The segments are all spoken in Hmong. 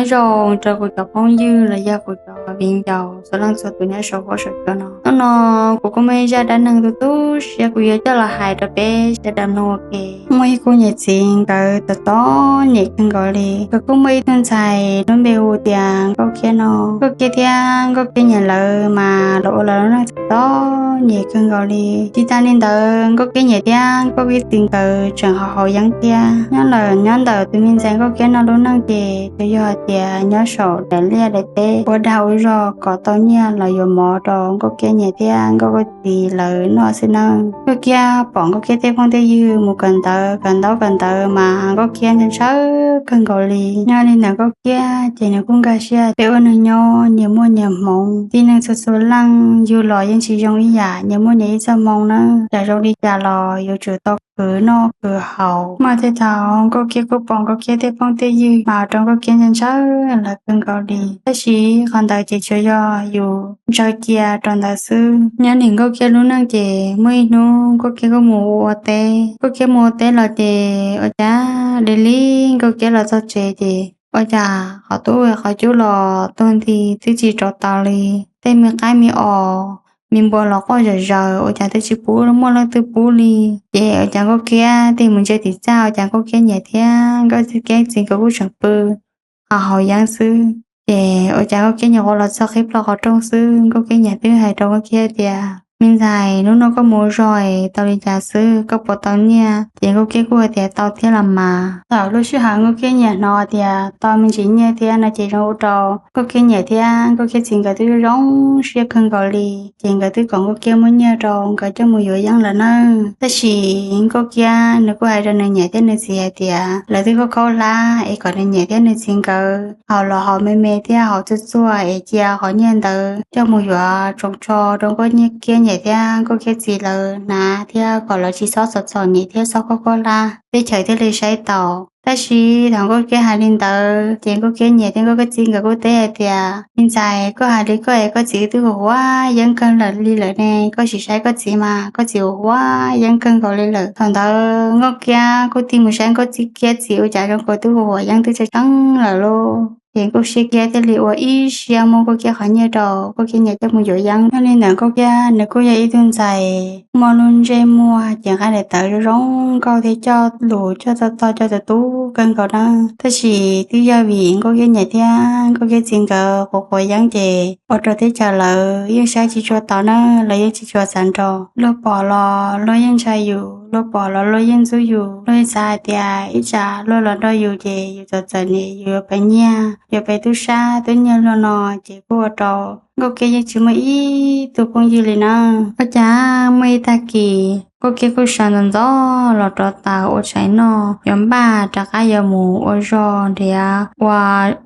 Nyob zoo rau kuv cov phooj ywg los yog kuv cov viv ncaus txhua leej txhua tus nyob saum huab saum cua no. Hnub no kuv kuj muaj ib zaj dab neeg tu tu siab kuv yuav coj los hais rau peb sawv daws mloog ua ke. Muaj ib khub niam txiv nkawd txom txom nyem kawg nkaus li. Nkawd kuj muaj ib tug ntxhais lub npe hu tias Nkauj Kiab no. Nkauj Kiab thiab Nkauj Kiab niam lawv mas los ua lawv lub neej txom txom nyem kawg nkaus li. Tsis tas li ntawd Nkauj Kiab niam thiab Nkauj Kiab txiv nkawd tseem haus haus yeeb thiab. Nyob lawm nyob ntawm tus me ntxhais Nkauj Kiab no lub neej ces tsuas yog hais tias nyob saum daim liaj daim teb ua dag ua zog kom tau nyiaj los yuav mov rau Nkauj Kiab niam thiab Nkauj Kiab txiv lawv noj xwb nawb. Nkauj Kiab pom Nkauj Kiab tej phooj tej ywg mus kawm ntawv kawm ntaub kawm ntawv mas Nkauj Kiab ntshaw ntshaw kawg nkaus li. Nyob li ntawm Nkauj Kiab ces nws kuj nkag siab peb ua neeg nyob nyias muaj nyias hmoov, tib neeg txhua txhua leej yug los yeej tsis zoo ib yam, nyias muaj nyias ib txoj hmoo nawb. Cas zoo li cas los yuav tsum tau khwv noj khwv haus. Mas tej thaum Nkauj Kiab kuj pom Nkauj Kiab tej phooj tej ywg mas ua rau Nkauj Kiab ntshaw ntshaw lawv kawg nkaus li. Tab sis qhov ntawd ces tsuas yog yus ntshaw cia rau ntawd xwb. Nyob li Nkauj Kiab lub neej ces muaj ib hnub Nkauj Kiab kuj mus ua teb. Nkauj Kiab mus ua teb los ces ua cas li li Nkauj Kiab los txog tsev ces ua cas qhov tub qhov cub los tuag nti twb tsis rauv taws li. Tej me qaib me os, me npua los quaj zom zaws ua cas twb tsis pub muaj leej twg pub li. Ces ua cas Nkauj Kiab tig mus ntsia tim txaj ua cas Nkauj Kiab niam thiab Nkauj Kiab txiv nkawd kuj tseem pw haus haus yeeb xwb. Ces ua cas Nkauj Kiab nyuam qhuav los txog qhib plho qhov rooj xwb Nkauj Kiab niam twb hais rau Nkauj Kiab tias, Me ntxhais, hnub no koj mus ua zog es tau li cas xwb, koj puas tau nyiaj? Ces Nkauj Kiab kuj hais tias tau thiab los mas. Thaum lub sij hawm Nkauj Kiab niam hnov tias tau me ntsis nyiaj thiab no ces zoo ua rau Nkauj Kiab niam thiab Nkauj Kiab txiv nkawd twb zoo siab kawg nkaus li. Ces nkawd twb kom Nkauj Kiab muab nyiaj rau nkawd coj mus yuav yeeb lawm nawb. Tab sis Nkauj Kiab nws kuj hais rau nws niam thiab nws txiv hais tias lawv twb khaub khaub hlab es kom nws niam thiab nws txiv nkawd haus los haus me me thiab haus txuag txuag es cia qhov nyiaj ntawd coj mus yuav tsoos tsho rau Nkauj Kiab niam thiab Nkauj Kiab txiv lawv hnav thiab kom lawv tsis txhob txom txom nyem thiab txhob khaub khaub hlab, teb chaws thiaj li saib taus. Tab sis thaum Nkauj Kiab hais li ntawd ces Nkauj Kiab niam thiab Nkauj Kiab txiv nkawd kuj teb hais tias, Me ntxhais, koj hais li koj es koj txiv twb huam huam yeeb kawg lawm li lawm ne, koj sim saib koj txiv mas koj txiv huam huam yeeb kawg nkaus li lawm. Thaum ntawd Nkauj Kiab kuj tig mus saib Nkauj Kiab txiv ua cas zoo nkaus twb huam huam yeeb twb tseem tseeb lawm lauj. Ces Nkauj Kiab thiaj li ua ib siab muab Nkauj Kiab qhov nyiaj rau Nkauj Kiab niam coj mus yuav yeeb. Nyob li ntawm Nkauj Kiab nws kuj yog ib tug ntxhais muaj lub ntsej muag cev nqaij daim tawv zoo zoo nkauj thiab coj lus coj tau tog coj tau tub kawg nkaus na. Tab sis twb yog vim Nkauj Kiab niam thiab Nkauj Kiab txiv nkawd quav quav yeeb ces ua rau teb chaws lawv yeej saib tsis tshua tau na, lawv yeej tsis tshua xav nrog. Luag pom los luag yeej ntshai yus, luag pom los luag yeej ntxub yus, luag yeej xav hais tias ib tsam luag los nrog yus ces yus txom txom nyem yus yuav pes nyiaj yuav pes tub sab tub nyiag luag no, ces kuj ua rau Nkauj Kiab yeej tsis muaj ib tug phooj ywg li na. Ua cas muaj ib tag kis Nkauj Kiab kuj sawv ntxov ntxov los rau taws ua tshais noj, yuav npaj rov qab yuav mus ua zog nrhiav ua,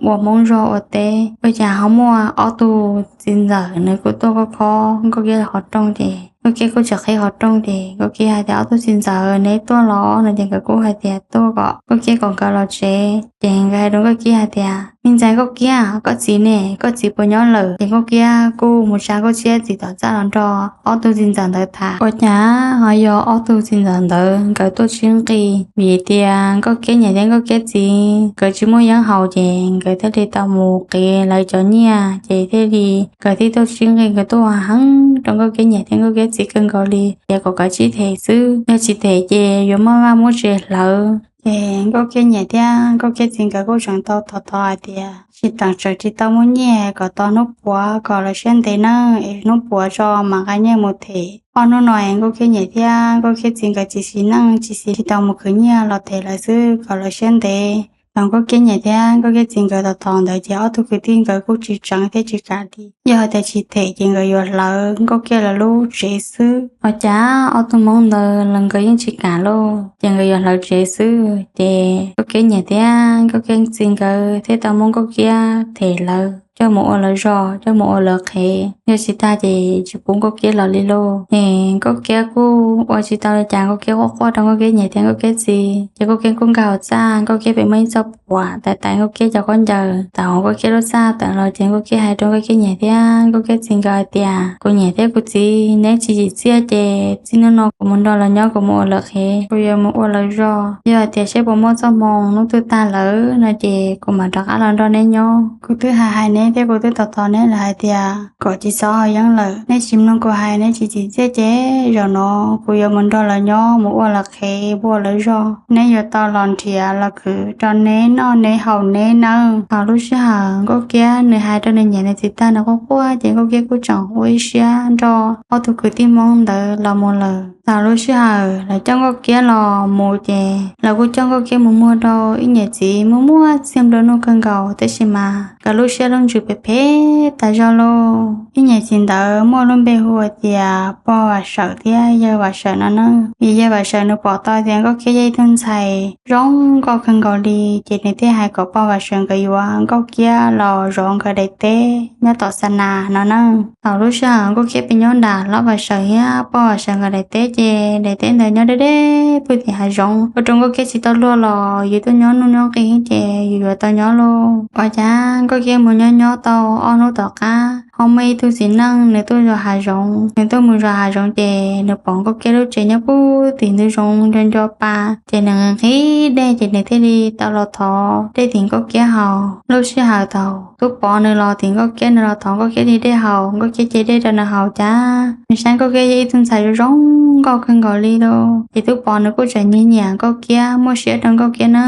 ua hmoob zog ua teb. Ua cas ho muaj ob tug txiv ntxawm nws kuj tuaj khob khob Nkauj Kiab qhov rooj ces Nkauj Kiab kuj tseem qhib qhov rooj ces Nkauj Kiab hais tias, Ob tug txiv ntxawm, neb tuaj los? No ces nkawd kuj hais tias tuaj kom Nkauj Kiab kom nkawd los tsev. Ces nkawd hais rau Nkauj Kiab hais tias, Me ntxhais Nkauj Kiab, koj txiv ne, koj txiv puas nyob lawm? Ces Nkauj Kiab kuj mus tsa Nkauj Kiab txiv tom txaj los nrog ob tug txiv ntxawm ntawd tham. Ua cas ho yog ob tug txiv ntxawm ntawd nkawd tuaj sib nqi, vim tias Nkauj Kiab niam thiab Nkauj Kiab txiv nkawd tsis muaj yeeb haus ces nkawd thiaj li tau mus qiv lawv cov nyiaj ces thiaj li nkawd thiaj tuaj sib nqi, nkawd tuaj ua heev rau Nkauj Kiab niam thiab Nkauj Kiab txiv kawg nkaus li, ces kom nkawd tsib them xwb, yog tsis them ces yuav muab vaj muab tsev hlawv. Ces Nkauj Kiab niam thiab Nkauj Kiab txiv nkawd kuj tseem tau thov thov hais tias tsis teem tsawm tsis tau muaj nyiaj kom tau hnub puav kom lawv siab ntev nawb, es hnub puav tso mam nqa nyiaj mus them. Ob hnub no es Nkauj Kiab niam thiab Nkauj Kiab txiv nkawd tsis xis neej tsis xis tsis tau mus khwv nyiaj los them lawv xwb kom lawv siab ntev. Thaum Nkauj Kiab niam thiab Nkauj Kiab txiv nkawd thov thov ntawd ces ob tug kwv tij nkawd kuj tsis tseev thiab tsis kam li, yog hais tias tsis them ces nkawd yuav hlawv Nkauj Kiab lawv lub tsev xwb. Ua cas ob tug hmoob ntawd los nkawd yeej tsis kam lauj, ces nkawd yuav hlawv tsev xwb. Ces Nkauj Kiab niam thiab Nkauj Kiab txiv nkawd thiaj tau muab Nkauj Kiab them lawv. coj mus ua lawv zog, coj mus ua lawv qhev, yog tsis tag ces tsis pub Nkauj Kiab los li lauj. Es Nkauj Kiab kuj ua tsis tau li cas, Nkauj Kiab quaj quaj rau Nkauj Kiab niam thiab Nkauj Kiab txiv, ces Nkauj Kiab kuj nkag hauv txaj, Nkauj Kiab pem muaj ib txoj puam tais tais Nkauj Kiab cov khaub ncaws tawm hauv Nkauj Kiab lub txaj tawm los ces Nkauj Kiab hais rau Nkauj Kiab niam thiab Nkauj Kiab txiv nkawd hais tias, kuv niam thiab kuv txiv, neb tsis tsim txiaj ces txij hnub no kuv mus nrog lawv nyob, kuv mus ua lawv qhev, kuv yuav mus ua lawv zog. Yog hais tias seb puas muaj txoj hmoo hnub twg tag lawm no ces kuv mam rov qab los nrog neb nyob. Kuv twb hais hais neb thiab kuv twb tos tos neb lawm hais tias kom tsis txhob ho yeeb lawm, neb tsis mloog kuv hais, neb tsis tsim txiaj ces zaum no kuv yuav mus nrog lawv nyob, mus ua lawv qhev, ua lawv zog. Neb yuav tau los nrhiav los khwv rau neb noj neb haus neb nawb. Thaum lub sij hawm Nkauj Kiab nws hais rau nws niam nws txiv tag nws quaj quaj ces Nkauj Kiab kuj tseem ua ib siab nrog ob tug kwv tij Hmoob ntawd los mus lawm. Thaum lub sij hawm lawv coj Nkauj Kiab los mus ces lawv kuj coj Nkauj Kiab mus muag rau ib niam txiv muaj muaj txiag nplua nuj kawg nkaus, tab sis mas nkawd lub siab lub ntsws phem phem tas zog lauj. Ib niam txiv ntawd muaj lub npe hu tias pog Vam Sawm thiab yawg Vam Sawm no na. Vim yawg Vam Sawm nws pom tau tias Nkauj Kiab yog ib tug ntxhais zoo nkauj kawg nkaus li, ces nws thiaj hais kom pog Vam Sawm nkawd yuav Nkauj Kiab los zov nkawd daim teb nyob tom xa nas no na. Thaum lub sij hawm Nkauj Kiab pib nyob nram hlob Vam Sawm thiab pog Vam Sawm nkawd daim teb ces daim teb ntawd nyob deb deb puag tim hav zoov, ua rau Nkauj Kiab tsis tau luag los yus tuaj nyob nuj nyob nqis ces yus yuav tau nyob lauj. Ua cas Nkauj Kiab mus nyob nyob tau ob hnub tom qab ho muaj ib tug txiv neej nws tuaj zov hav zoov, nws tuaj mus zov hav zoov ces nws pom Nkauj Kiab lub tsev nyob puag tim ntug zoov nco nco pa, ces nws nqhis dej ces nws thiaj li tau los thov dej tim Nkauj Kiab haus. Lub sij hawm thaum Tub Pov nws los tim Nkauj Kiab, nws los thov Nkauj Kiab li dej haus, Nkauj Kiab cev dej rau nws haus cas nws saib Nkauj Kiab yog ib tug ntxhais zoo zoo nkauj kawg nkaus li lauj. Ces Tub Pov nws kuj tseem nyiam nyiam Nkauj Kiab, muaj siab rau Nkauj Kiab na.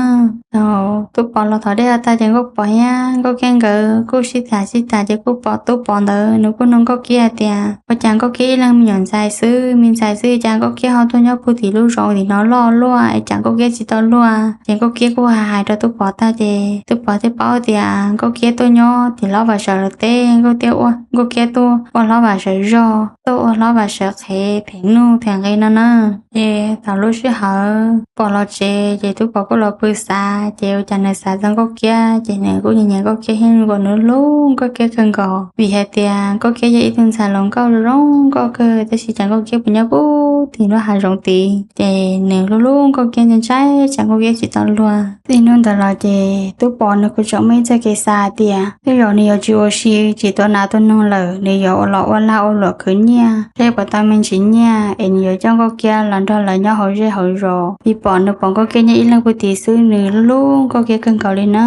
Thaum Tub Pov los thov dej tag ces Nkauj Pov thiab Nkauj Kiab nkawd kuj sib tham sib tham ces kuj pom Tub Pov ntawd nws kuj nug Nkauj Kiab hais tias, ua cas Nkauj Kiab ib leeg me nyuam ntxhais xwb, me ntxhais xwb cas Nkauj Kiab ho tuaj nyob puag tim lub zoov tim no loj luaj es cas Nkauj Kiab tsis tau luag. Ces Nkauj Kiab kuj hais hais rau Tub Pov tag ces Tub Pov thiaj paub tias Nkauj Kiab tuaj nyob tim hlob Vam Sawv lawv teb, Nkauj Kiab tuaj ua hlob Vam Sawv zog, tuaj ua hlob Vam Sawv qhev them nuj them nqi no na. Ces thaum lub sij hawm Pov los tsev ces Tub Pov kuj los pw xav, ces ua cas nws xav txog Nkauj Kiab ces nws kuj nyiam nyiam Nkauj Kiab thiab nkaus nws hlub Nkauj Kiab kawg nkaus, vim hais tias Nkauj Kiab yog ib tug ntxhais hluas nkauj zoo nkauj kawg, tab sis cas Nkauj Kiab puas nyob puag tim lub hav zoov tid, ces nws hlub hlub Nkauj Kiab ntshai ntshai tsam Nkauj Kiab tsis tau luag. Txij hnub ntawd los ces Tub Pov nws kuj tseem muaj ib txoj kev xav tias tej zaum nws yuav tsis ua si tsis tua nas tua noog lawm, nws yuav ua los ua lag ua luam khwv nyiaj, seb puas tau me ntsis nyiaj es nws yuav coj Nkauj Kiab los nrog lawv nyob hauv zej hauv zos. Vim pom nws pom Nkauj Kiab nyob ib leeg puag tid xwb nws hlub hlub Nkauj Kiab kawg nkaus li na.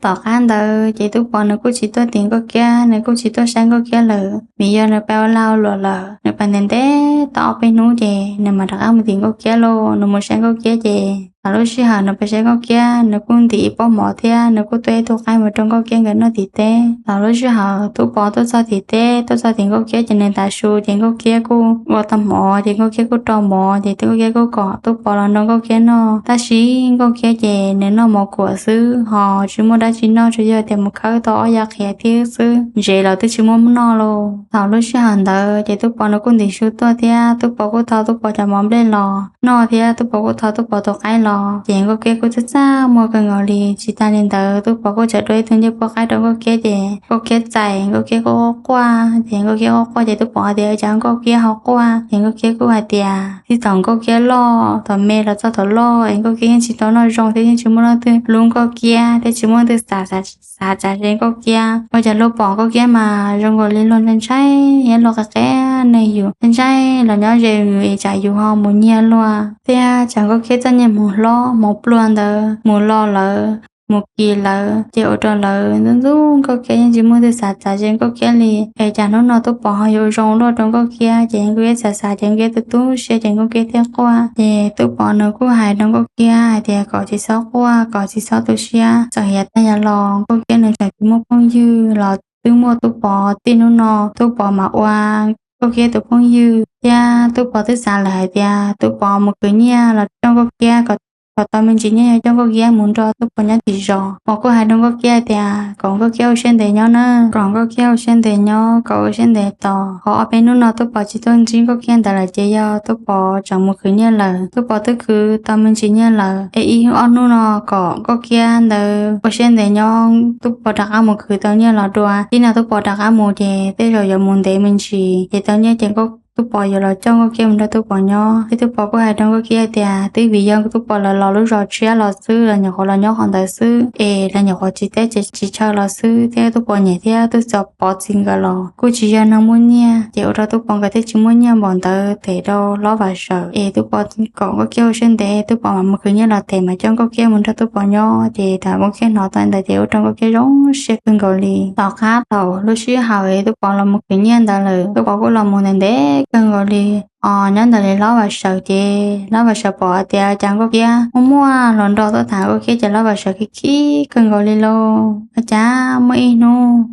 Tom qab ntawd ces Tub Pov nws kuj tsis tuaj tim Nkauj Kiab, nws kuj tsis tuaj saib Nkauj Kiab lawm, vim yog nws pais ua lag ua luam lawm. Nws pais ntev ntev tau ob peb hnub ces nws mam rov qab mus tim Nkauj Kiab lauj. Nws mus saib Nkauj Kiab ces thaum lub sij hawm nws pais saib Nkauj Kiab nws kuj ntim ib pob mov thiab nws kuj tuaj ib tug qaib mus rau Nkauj Kiab nkawd noj tim teb. Thaum lub sij hawm Tub Pov tuaj txog tim teb, tuaj txog tim Nkauj Kiab ces nws ntaus su ces Nkauj Kiab kuj ua tau mov ces Nkauj Kiab kuj rau mov ces Nkauj Kiab kuj kom Tub Pov los nrog Nkauj Kiab noj. Tab sis Nkauj Kiab ces nws noj mov kuam xwb ho tsis muaj dab tsi noj, tsuas yog tias mus khawb tau ob yav qhiav thiab xwb, ntsev los twb tsis muaj noj lauj. Thaum lub sij hawm ntawd ces Tub Pov nws kuj ntim su tuaj thiab Tub Pov kuj tho Tub Pov cov mov nplej los noj thiab Tub Pov kuj tho Tub Pov tus qaib los, ces Nkauj Kiab kuj txaj txaj muag kawg nkaus li. Tsis tas li ntawd Tub Pov kuj tseem dua ib tug ncej puab qaib rau Nkauj Kiab ces Nkauj Kiab txais, Nkauj Kiab kuj quaj quaj, ces Nkauj Kiab quaj quaj ces Tub Pov tias cas Nkauj Kiab ho quaj, ces Nkauj Kiab kuj hais tias txij thaum Nkauj Kiab loj, thaum me los txog thaum loj es Nkauj Kiab yeej tsis tau noj zoo thiab yeej tsis muaj leej twg hlub Nkauj Kiab thiab tsis muaj leej twg xav xav tsav ze Nkauj Kiab. Ua cas luag pom Nkauj Kiab mas zoo nkaus li luag ntshai ntshai thiab luag qia qia neeg yus, ntshai ntshai los nyob ze yus es tsam yus ho mus nyiag luag thiab tsam Nkauj Kiab txoj niag hmoov hlob hmoov pluag ntawd mus lo lawm mus kis lawm ces ua rau lawv ntxub ntxub Nkauj Kiab yeej tsis muaj leej twg xav tsav ze Nkauj Kiab li. Es cas hnub no Tub Pov ho yuav zoo luaj rau Nkauj Kiab, ces Nkauj Kiab xav xav ces Nkauj Kiab tu tu siab ces Nkauj Kiab thiaj quaj. Ces Tub Pov nws kuj hais rau Nkauj Kiab hais tias kom tsis txhob quaj, kom tsis txhob tu siab, txawm yav tag yav los Nkauj Kiab nws tseem tsis muaj phooj ywg los twb muaj Tub Pov, txij hnub no Tub Pov mam ua Nkauj Kiab tus phooj ywg. Thiab Tub Pov twb xav lawm hais tias Tub Pov mus khwv nyiaj los coj Nkauj Kiab kom kom tau me ntsis nyiaj yog coj Nkauj Kiab mus nrog Tub Pov nyob tim zos. Pov kuj hais rau Nkauj Kiab tias kom Nkauj Kiab ua siab ntev nyob na, kom Nkauj Kiab ua siab ntev nyob, kom ua siab ntev tos, qhov ob peb hnub no Tub Pov tsis tuaj ntsib Nkauj Kiab ntawd lawm ces yog Tub Pov tseem mus khwv nyiaj lawm. Tub Pov twb khwv tau me ntsis nyiaj lawm es ib ob hnub no kom Nkauj Kiab ntawd ua siab ntev nyob, Tub Pov rov qab mus khwv tau nyiaj los dua. Tib no Tub Pov rov qab mus ces tej zaum yuav mus ntev me ntsis ces tau nyiaj ces Tub Pov yuav los coj Nkauj Kiab mus nrog Tub Pov nyob. Ces Tub Pov kuj hais rau Nkauj Kiab tias twb vim yog Tub Pov lawv los lub zos tshiab los xwb, lawv nyuam qhuav los nyob qhov ntawd xwb es lawv nyuam qhuav tsis teb tsis chaw los xwb, thiab Tub Pov niam thiab Tub Pov txiv nkawd los kuj tsis yog neeg muaj nyiaj ces ua rau Tub Pov nkawd thiaj tsis muaj nyiaj npaum ntawd them rau Lob Vam Sawm. Es Tub Pov kom Nkauj Kiab ua siab ntev, Tub Pov mam mus khwv nyiaj los them mas coj Nkauj Kiab mus nrog Tub Pov nyob. Ces thaum Nkauj Kiab hnov tau ntawd ces ua rau Nkauj Kiab zoo siab kawg nkaus li. Tom qab thaum lub sij hawm Tub Pov los mus khwv nyiaj ntawd lawm, Tub Pov kuj los mus ntev ntev kawg nkaus li. Os, nyob ntawm li Lob Vam Sawm ces Lob Vam Sawm pom hais tias cas Nkauj Kiab muaj muaj hluas nraug tuaj tham Nkauj Kiab ces Lob Vam Sawm khib khib kawg nkaus li lauj. Ua cas muaj ib hnub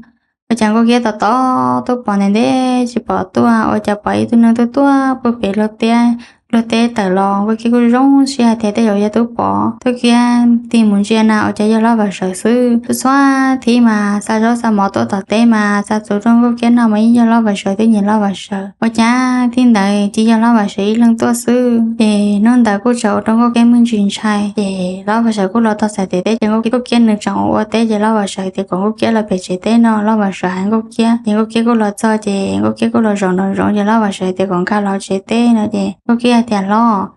ua cas Nkauj Kiab tos tos Tub Pov ntev ntev tsis pom tuaj, ua cas pom ib tug neeg tuaj tuaj puag pem luag teb tawm los. Nkauj Kiab kuj zoo siab hais tias tej zaum yog Tub Pov. Nkauj Kiab tig mus ntsia na ua cas yog Lob Vam Sawm xwb. Txhua txhua thib mas xa zaub xa mov tuaj tom teb mas xa txuv rau Nkauj Kiab noj mas yeej yog Lob Vam Sawm, twb nyiam Lob Vam Sawm. Ua cas tib ntawd tsis yog Lob Vam Sawm ib leeg tuaj xwb. Ces hnub ntawd kuj txawm ua rau Nkauj Kiab me ntsis ntshai. Ces Lob Vam Sawm kuj los txog txhais tes teb ces Nkauj Kiab nws tseem ua teb ces Lob Vam Sawm tias kom Nkauj Kiab los pem tsev teb no, Lob Vam Sawm hais Nkauj Kiab. Ces Nkauj Kiab kuj los txog ces Nkauj Kiab kuj los zaum nraum zoov ces Lob Vam Sawm tias kom nkag los tsev teb no ces Nkauj Kiab hais tias Lob,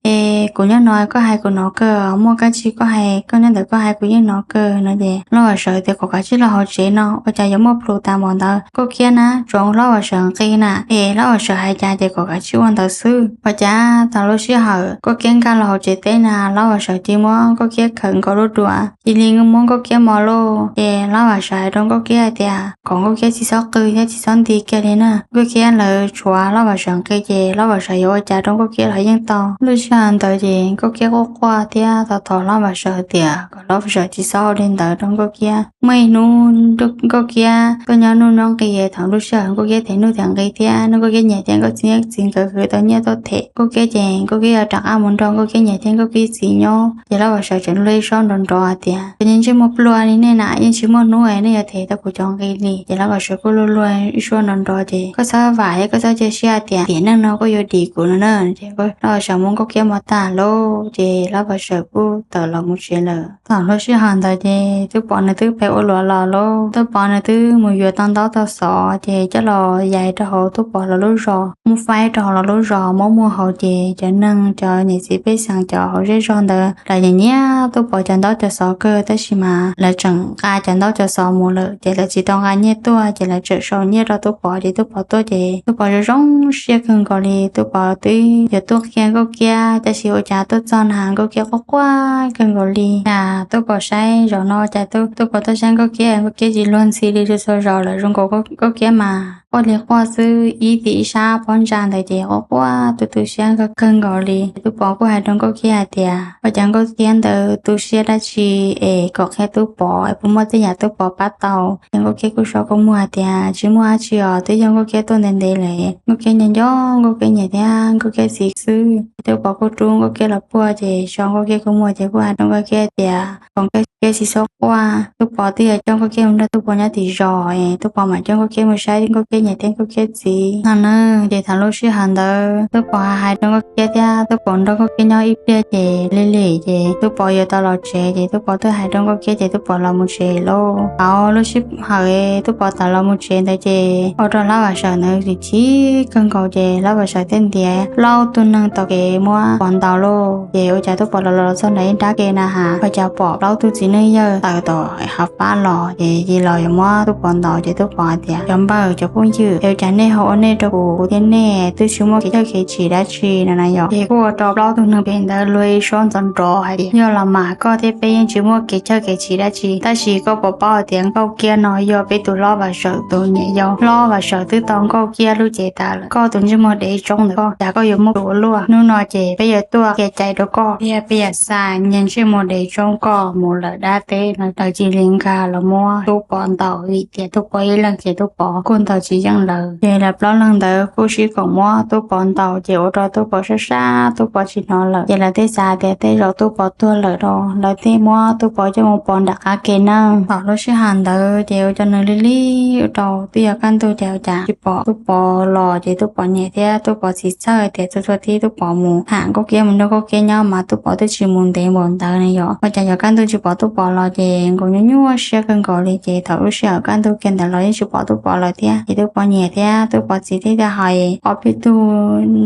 es kuv nyob no koj hais kuv hnov kawg, muaj dab tsi koj hais koj nyob ntawd koj hais kuv yeej hnov kawg no ces Lob Vam Sawm tias kom kav tsij los hauv tsev no, ua cas yuav muaj plhus tas npaum ntawd. Nkauj Kiab na tsuav Lob Vam Sawm nqi na, es Lob Vam Sawm hais cas ces kom kav tsij ua ntawd xwb. Ua cas thaum lub sij hawm Nkauj Kiab nkag los hauv tsev teb na Lob Vam Sawm cia li muab Nkauj Kiab khawm nkaus lub duav, cia li muab Nkauj Kiab mos lauj. Ces Lob Vam Sawm hais rau Nkauj Kiab hais tias kom Nkauj Kiab tsis txhob qw thiab tsis txhob nti kiag li na. Nkauj Kiab lawv tshuav Lob Vam Sawm nqi ces Lob Vam Sawm yuav ua cas rau Nkauj Kiab los yeej tau. Lub sij hawm ntawd ces Nkauj Kiab quaj quaj thiab thov thov Lob Vam Sawm tias kom Lob Vam Sawm tsis txhob ua li ntawd rau Nkauj Kiab. Muaj ib hnub Nkauj Kiab tuaj nyob nuj nyob nqi, thaum lub sij hawm Nkauj Kiab them nuj them nqi thiab Nkauj Kiab niam thiab Nkauj Kiab txiv nkawd khwv tau nyiaj tuaj them Nkauj Kiab ces Nkauj Kiab yuav rov qab mus nrog Nkauj Kiab niam thiab Nkauj Kiab txiv nyob. Ces Lob Vam Sawm tseem luag ib suab nrov nrov hais tias, Cov niag ntsej muag pluag li nej na, yeej tsis muaj hnub nej yuav them tau kuv cov nqi li. Ces Lob Vam Sawm kuj luag luag ib suab nrov nrov ces koj txhob vam thiab koj txhob cia siab tias tiam neej no koj yuav dim kuv no na. Ces Lob Vam Sawm muab Nkauj Kiab mos tag lauj ces Lob Vam Sawm kuj tawm los mus tsev lawm. Thaum lub sij hawm ntawd ces Tub Pov nws twb pheej ua luam los lauj. Tub Pov nws twb mus yuav tau ntaub tau xov ces coj los yais rau hauv Tub Pov lawv lub zos, muab faib rau hauv lawv lub zos muab muag hauv ces cov neeg cov niam txiv pej xeem cov hauv zej zog ntawd lawv nyiam nyiam Tub Pov cov ntaub cov xov kawg tab sis mas lawv tseem nqa cov ntaub cov xov mus lawm ces lawv tsis tau nqa nyiaj tuaj ces lawv tseem sau nyiaj rau Tub Pov ces Tub Pov tuaj ces Tub Pov zoo zoo siab kawg nkaus li. Tub Pov twb yuav tuaj qhia Nkauj Kiab tab sis ua cas tuaj txog na Nkauj Kiab quaj quaj kawg nkaus li. Cas Tub Pov saib zaum no cas Tub Pov tuaj saib Nkauj Kiab, Nkauj Kiab tsis luag ntxhi li txhua zaus lawm, zoo nkaus Nkauj Kiab mas quaj li quaj xwb, ib tim ib sab pob ntsa ntawd ces quaj quaj tu tu siab kawg nkaus li. Tub Pov kuj hais rau Nkauj Kiab hais tias, Ua cas Nkauj Kiab ntawd tu siab dab tsi es kom qhia Tub Pov es puas muaj tej yam Tub Pov pab tau? Ces Nkauj Kiab kuj so kua muag hais tias, Tsis muaj dab tsi os, twb yog Nkauj Kiab tuaj ntev ntev lawm, Nkauj Kiab nco nco Nkauj Kiab niam thiab Nkauj Kiab txiv xwb. Ces Tub Pov kuj rub Nkauj Kiab los puag ces so Nkauj Kiab kua muag ces kuj hais rau Nkauj Kiab tias, Kom Nkauj Kiab tsis txhob quaj, Tub Pov twb yuav coj Nkauj Kiab mus nrog Tub Pov nyob tim zos es Tub Pov mam coj Nkauj Kiab mus saib Nkauj Kiab niam thiab Nkauj Kiab txiv no na. Ces thaum lub sij hawm ntawd Tub Pov hais rau Nkauj Kiab thiab Tub Pov nrog Nkauj Kiab nyob ib pliag ces lig lig ces Tub Pov yuav tau los tsev ces Tub Pov twb hais rau Nkauj Kiab ces Tub Pov los mus tsev lauj. Thaum lub sij hawm Tub Pov tawm los mus tsev ntawd ces ua rau Lob Vam Sawm ntawd chim chim kawg nkaus ces Lob Vam Sawm thiaj ntiav plaub tug neeg taug kev muab Pov ntaus lauj. Ces ua cas Tub Pov los los txog nram ib nrab ke na has, ua cas pom plaub tug txiv neej yawg tawm tom hav fab los ces cia los yuav muab Tub Pov ntaus ces Tub Pov hais tias, Cov npawg cov phooj ywg, es ua cas nej ho ua nej rau kuv, kuv thiab nej twb tsis muaj kev cawj kev tsis dab tsi no na yom? Ces kuj ua rau plaub tug neeg pem ntawd luag ib suab ntxov nrov hais tias, Yog los mas koj thiab peb yeej tsis muaj kev cawj kev tsis dab tsi, tab sis koj puas paub hais tias Nkauj Kiab no yog peb tus Lob Vam Sawm tus niam yau? Lob Vam Sawm twb tau Nkauj Kiab lub cev tas lawm, koj tus ntsej muag dev tsoob ntawd koj, cas koj yuav muab ua luaj? Hnub no ces peb yuav tuaj kev cai rau koj thiab peb yuav xa nyiaj ntsej muag dev tsoob koj mus lawm dab teb no. Lawv cia li nkag los muab Tub Pov ntaus vim tias Tub Pov ib leeg ces Tub Pov kuj ntaus tsis yeej lawv. Ces lawv plaub leeg ntawd kuj sib koom muab Tub Pov ntaus ces ua rau Tub Pov sab sab, Tub Pov tsis hnov lawm. Ces lawv thiaj xav tias tej zaum Tub Pov tuag lawm los lawv thiaj muab Tub Pov coj mus pov nram qab ke nawb. Thaum lub sij hawm ntawd ces ua rau nws lig lig ua rau twb yuav kaj ntug ces ua cas tsis pom Tub Pov los ces Tub Pov niam thiab Tub Pov txiv txhawj tias txhua txhua tib Tub Pov mus tham Nkauj Kiab mus nrog Nkauj Kiab nyob mas Tub Pov twb tsis mus ntev npaum ntawd ne yom. Ua cas yuav kaj ntug tsis pom Tub Pov los ces nkawd nyuaj nyuaj siab kawg nkaus li. Ces thaum lub sij hawm kaj ntug kiag ntawd los yeej tsis pom Tub Pov lawm thiab. Ces Tub Pov niam thiab Tub Pov txiv thiaj hais ob peb tug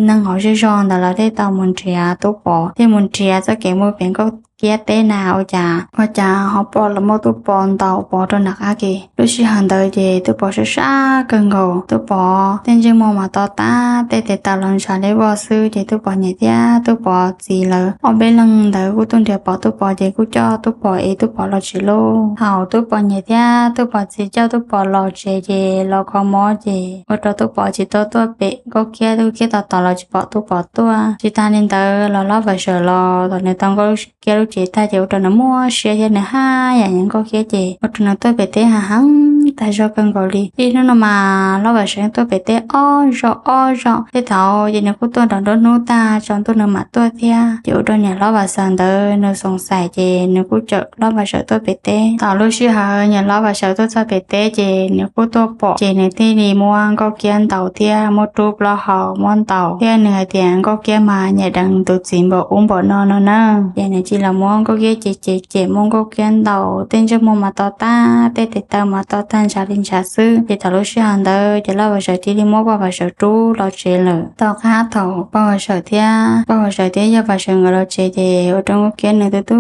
neeg hauv zej zog ntawd lawv thiaj tau mus nrhiav Tub Pov, thiaj mus nrhiav txoj kev mus pem Nkauj Kiab teb na ua cas, ua cas ho pom los muab Tub Pov ntaus pov rau nram qab ke. Lub sij hawm ntawd ces Tub Pov sab sab kawg nkaus, Tub Pov tej ntsej muag mas to tag, tej tes taw los ntshav li voj xwb. Ces Tub Pov niam thiab Tub Pov txiv lawv ob peb leeg ntawd kuj tuaj nrhiav pom Tub Pov ces kuj coj Tub Pov es Tub Pov los tsev lauj. Thaum Tub Pov niam thiab Tub Pov txiv coj Tub Pov los tsev ces los kho mob ces ua rau Tub Pov tsis tau tuaj pem Nkauj Kiab, Nkauj Kiab tos tos los tsis pom Tub Pov tuaj. Tsis tas li ntawd los Lob Vam Sawm los thaum nws tau Nkauj Kiab lub tsev tag ces ua rau nws muaj siab thiab nws haj yam nyiam Nkauj Kiab ces ua rau nws tuaj pem teb heev heev tag zog kawg nkaus li. Ib hnub no mas Lob Vam Sawm tuaj pem teb ob zaug ob zaug, tej thaum ces nws kuj tuaj nrog nruab hnub tag tsaus ntuj nws mam tuaj thiab. Ces ua rau niam Lob Vam Sawm ntawd nws xoom xaim ces nws kuj caum Lob Vam Sawm tuaj pem teb. Thaum lub sij hawm niam Lob Vam Sawm tuaj txog pem teb ces nws kuj tuaj pom ces nws thiaj li muab Nkauj Kiab ntaus thiab muab rub plaub hau muab ntaus thiab nws hais tias Nkauj Kiab mas nyiam deev tus txiv npaum ub npaum no no na. Ces nws cia li muab Nkauj Kiab cem cem cem muab Nkauj Kiab ntaus, tej ntsej muag mas to tag, tej tes taw mas to tag ntshav li ntshav xwb. Ces thaum lub sij hawm ntawd ces Lob Vam Sawm cia li muab Paj Vam Sawm rub los tsev lawm. Tom qab thaum Paj Vam Sawm thiab Paj Vam Sawm thiab Yawg Vam Sawm nkawd los tsev ces ua rau Nkauj Kiab nws tu tu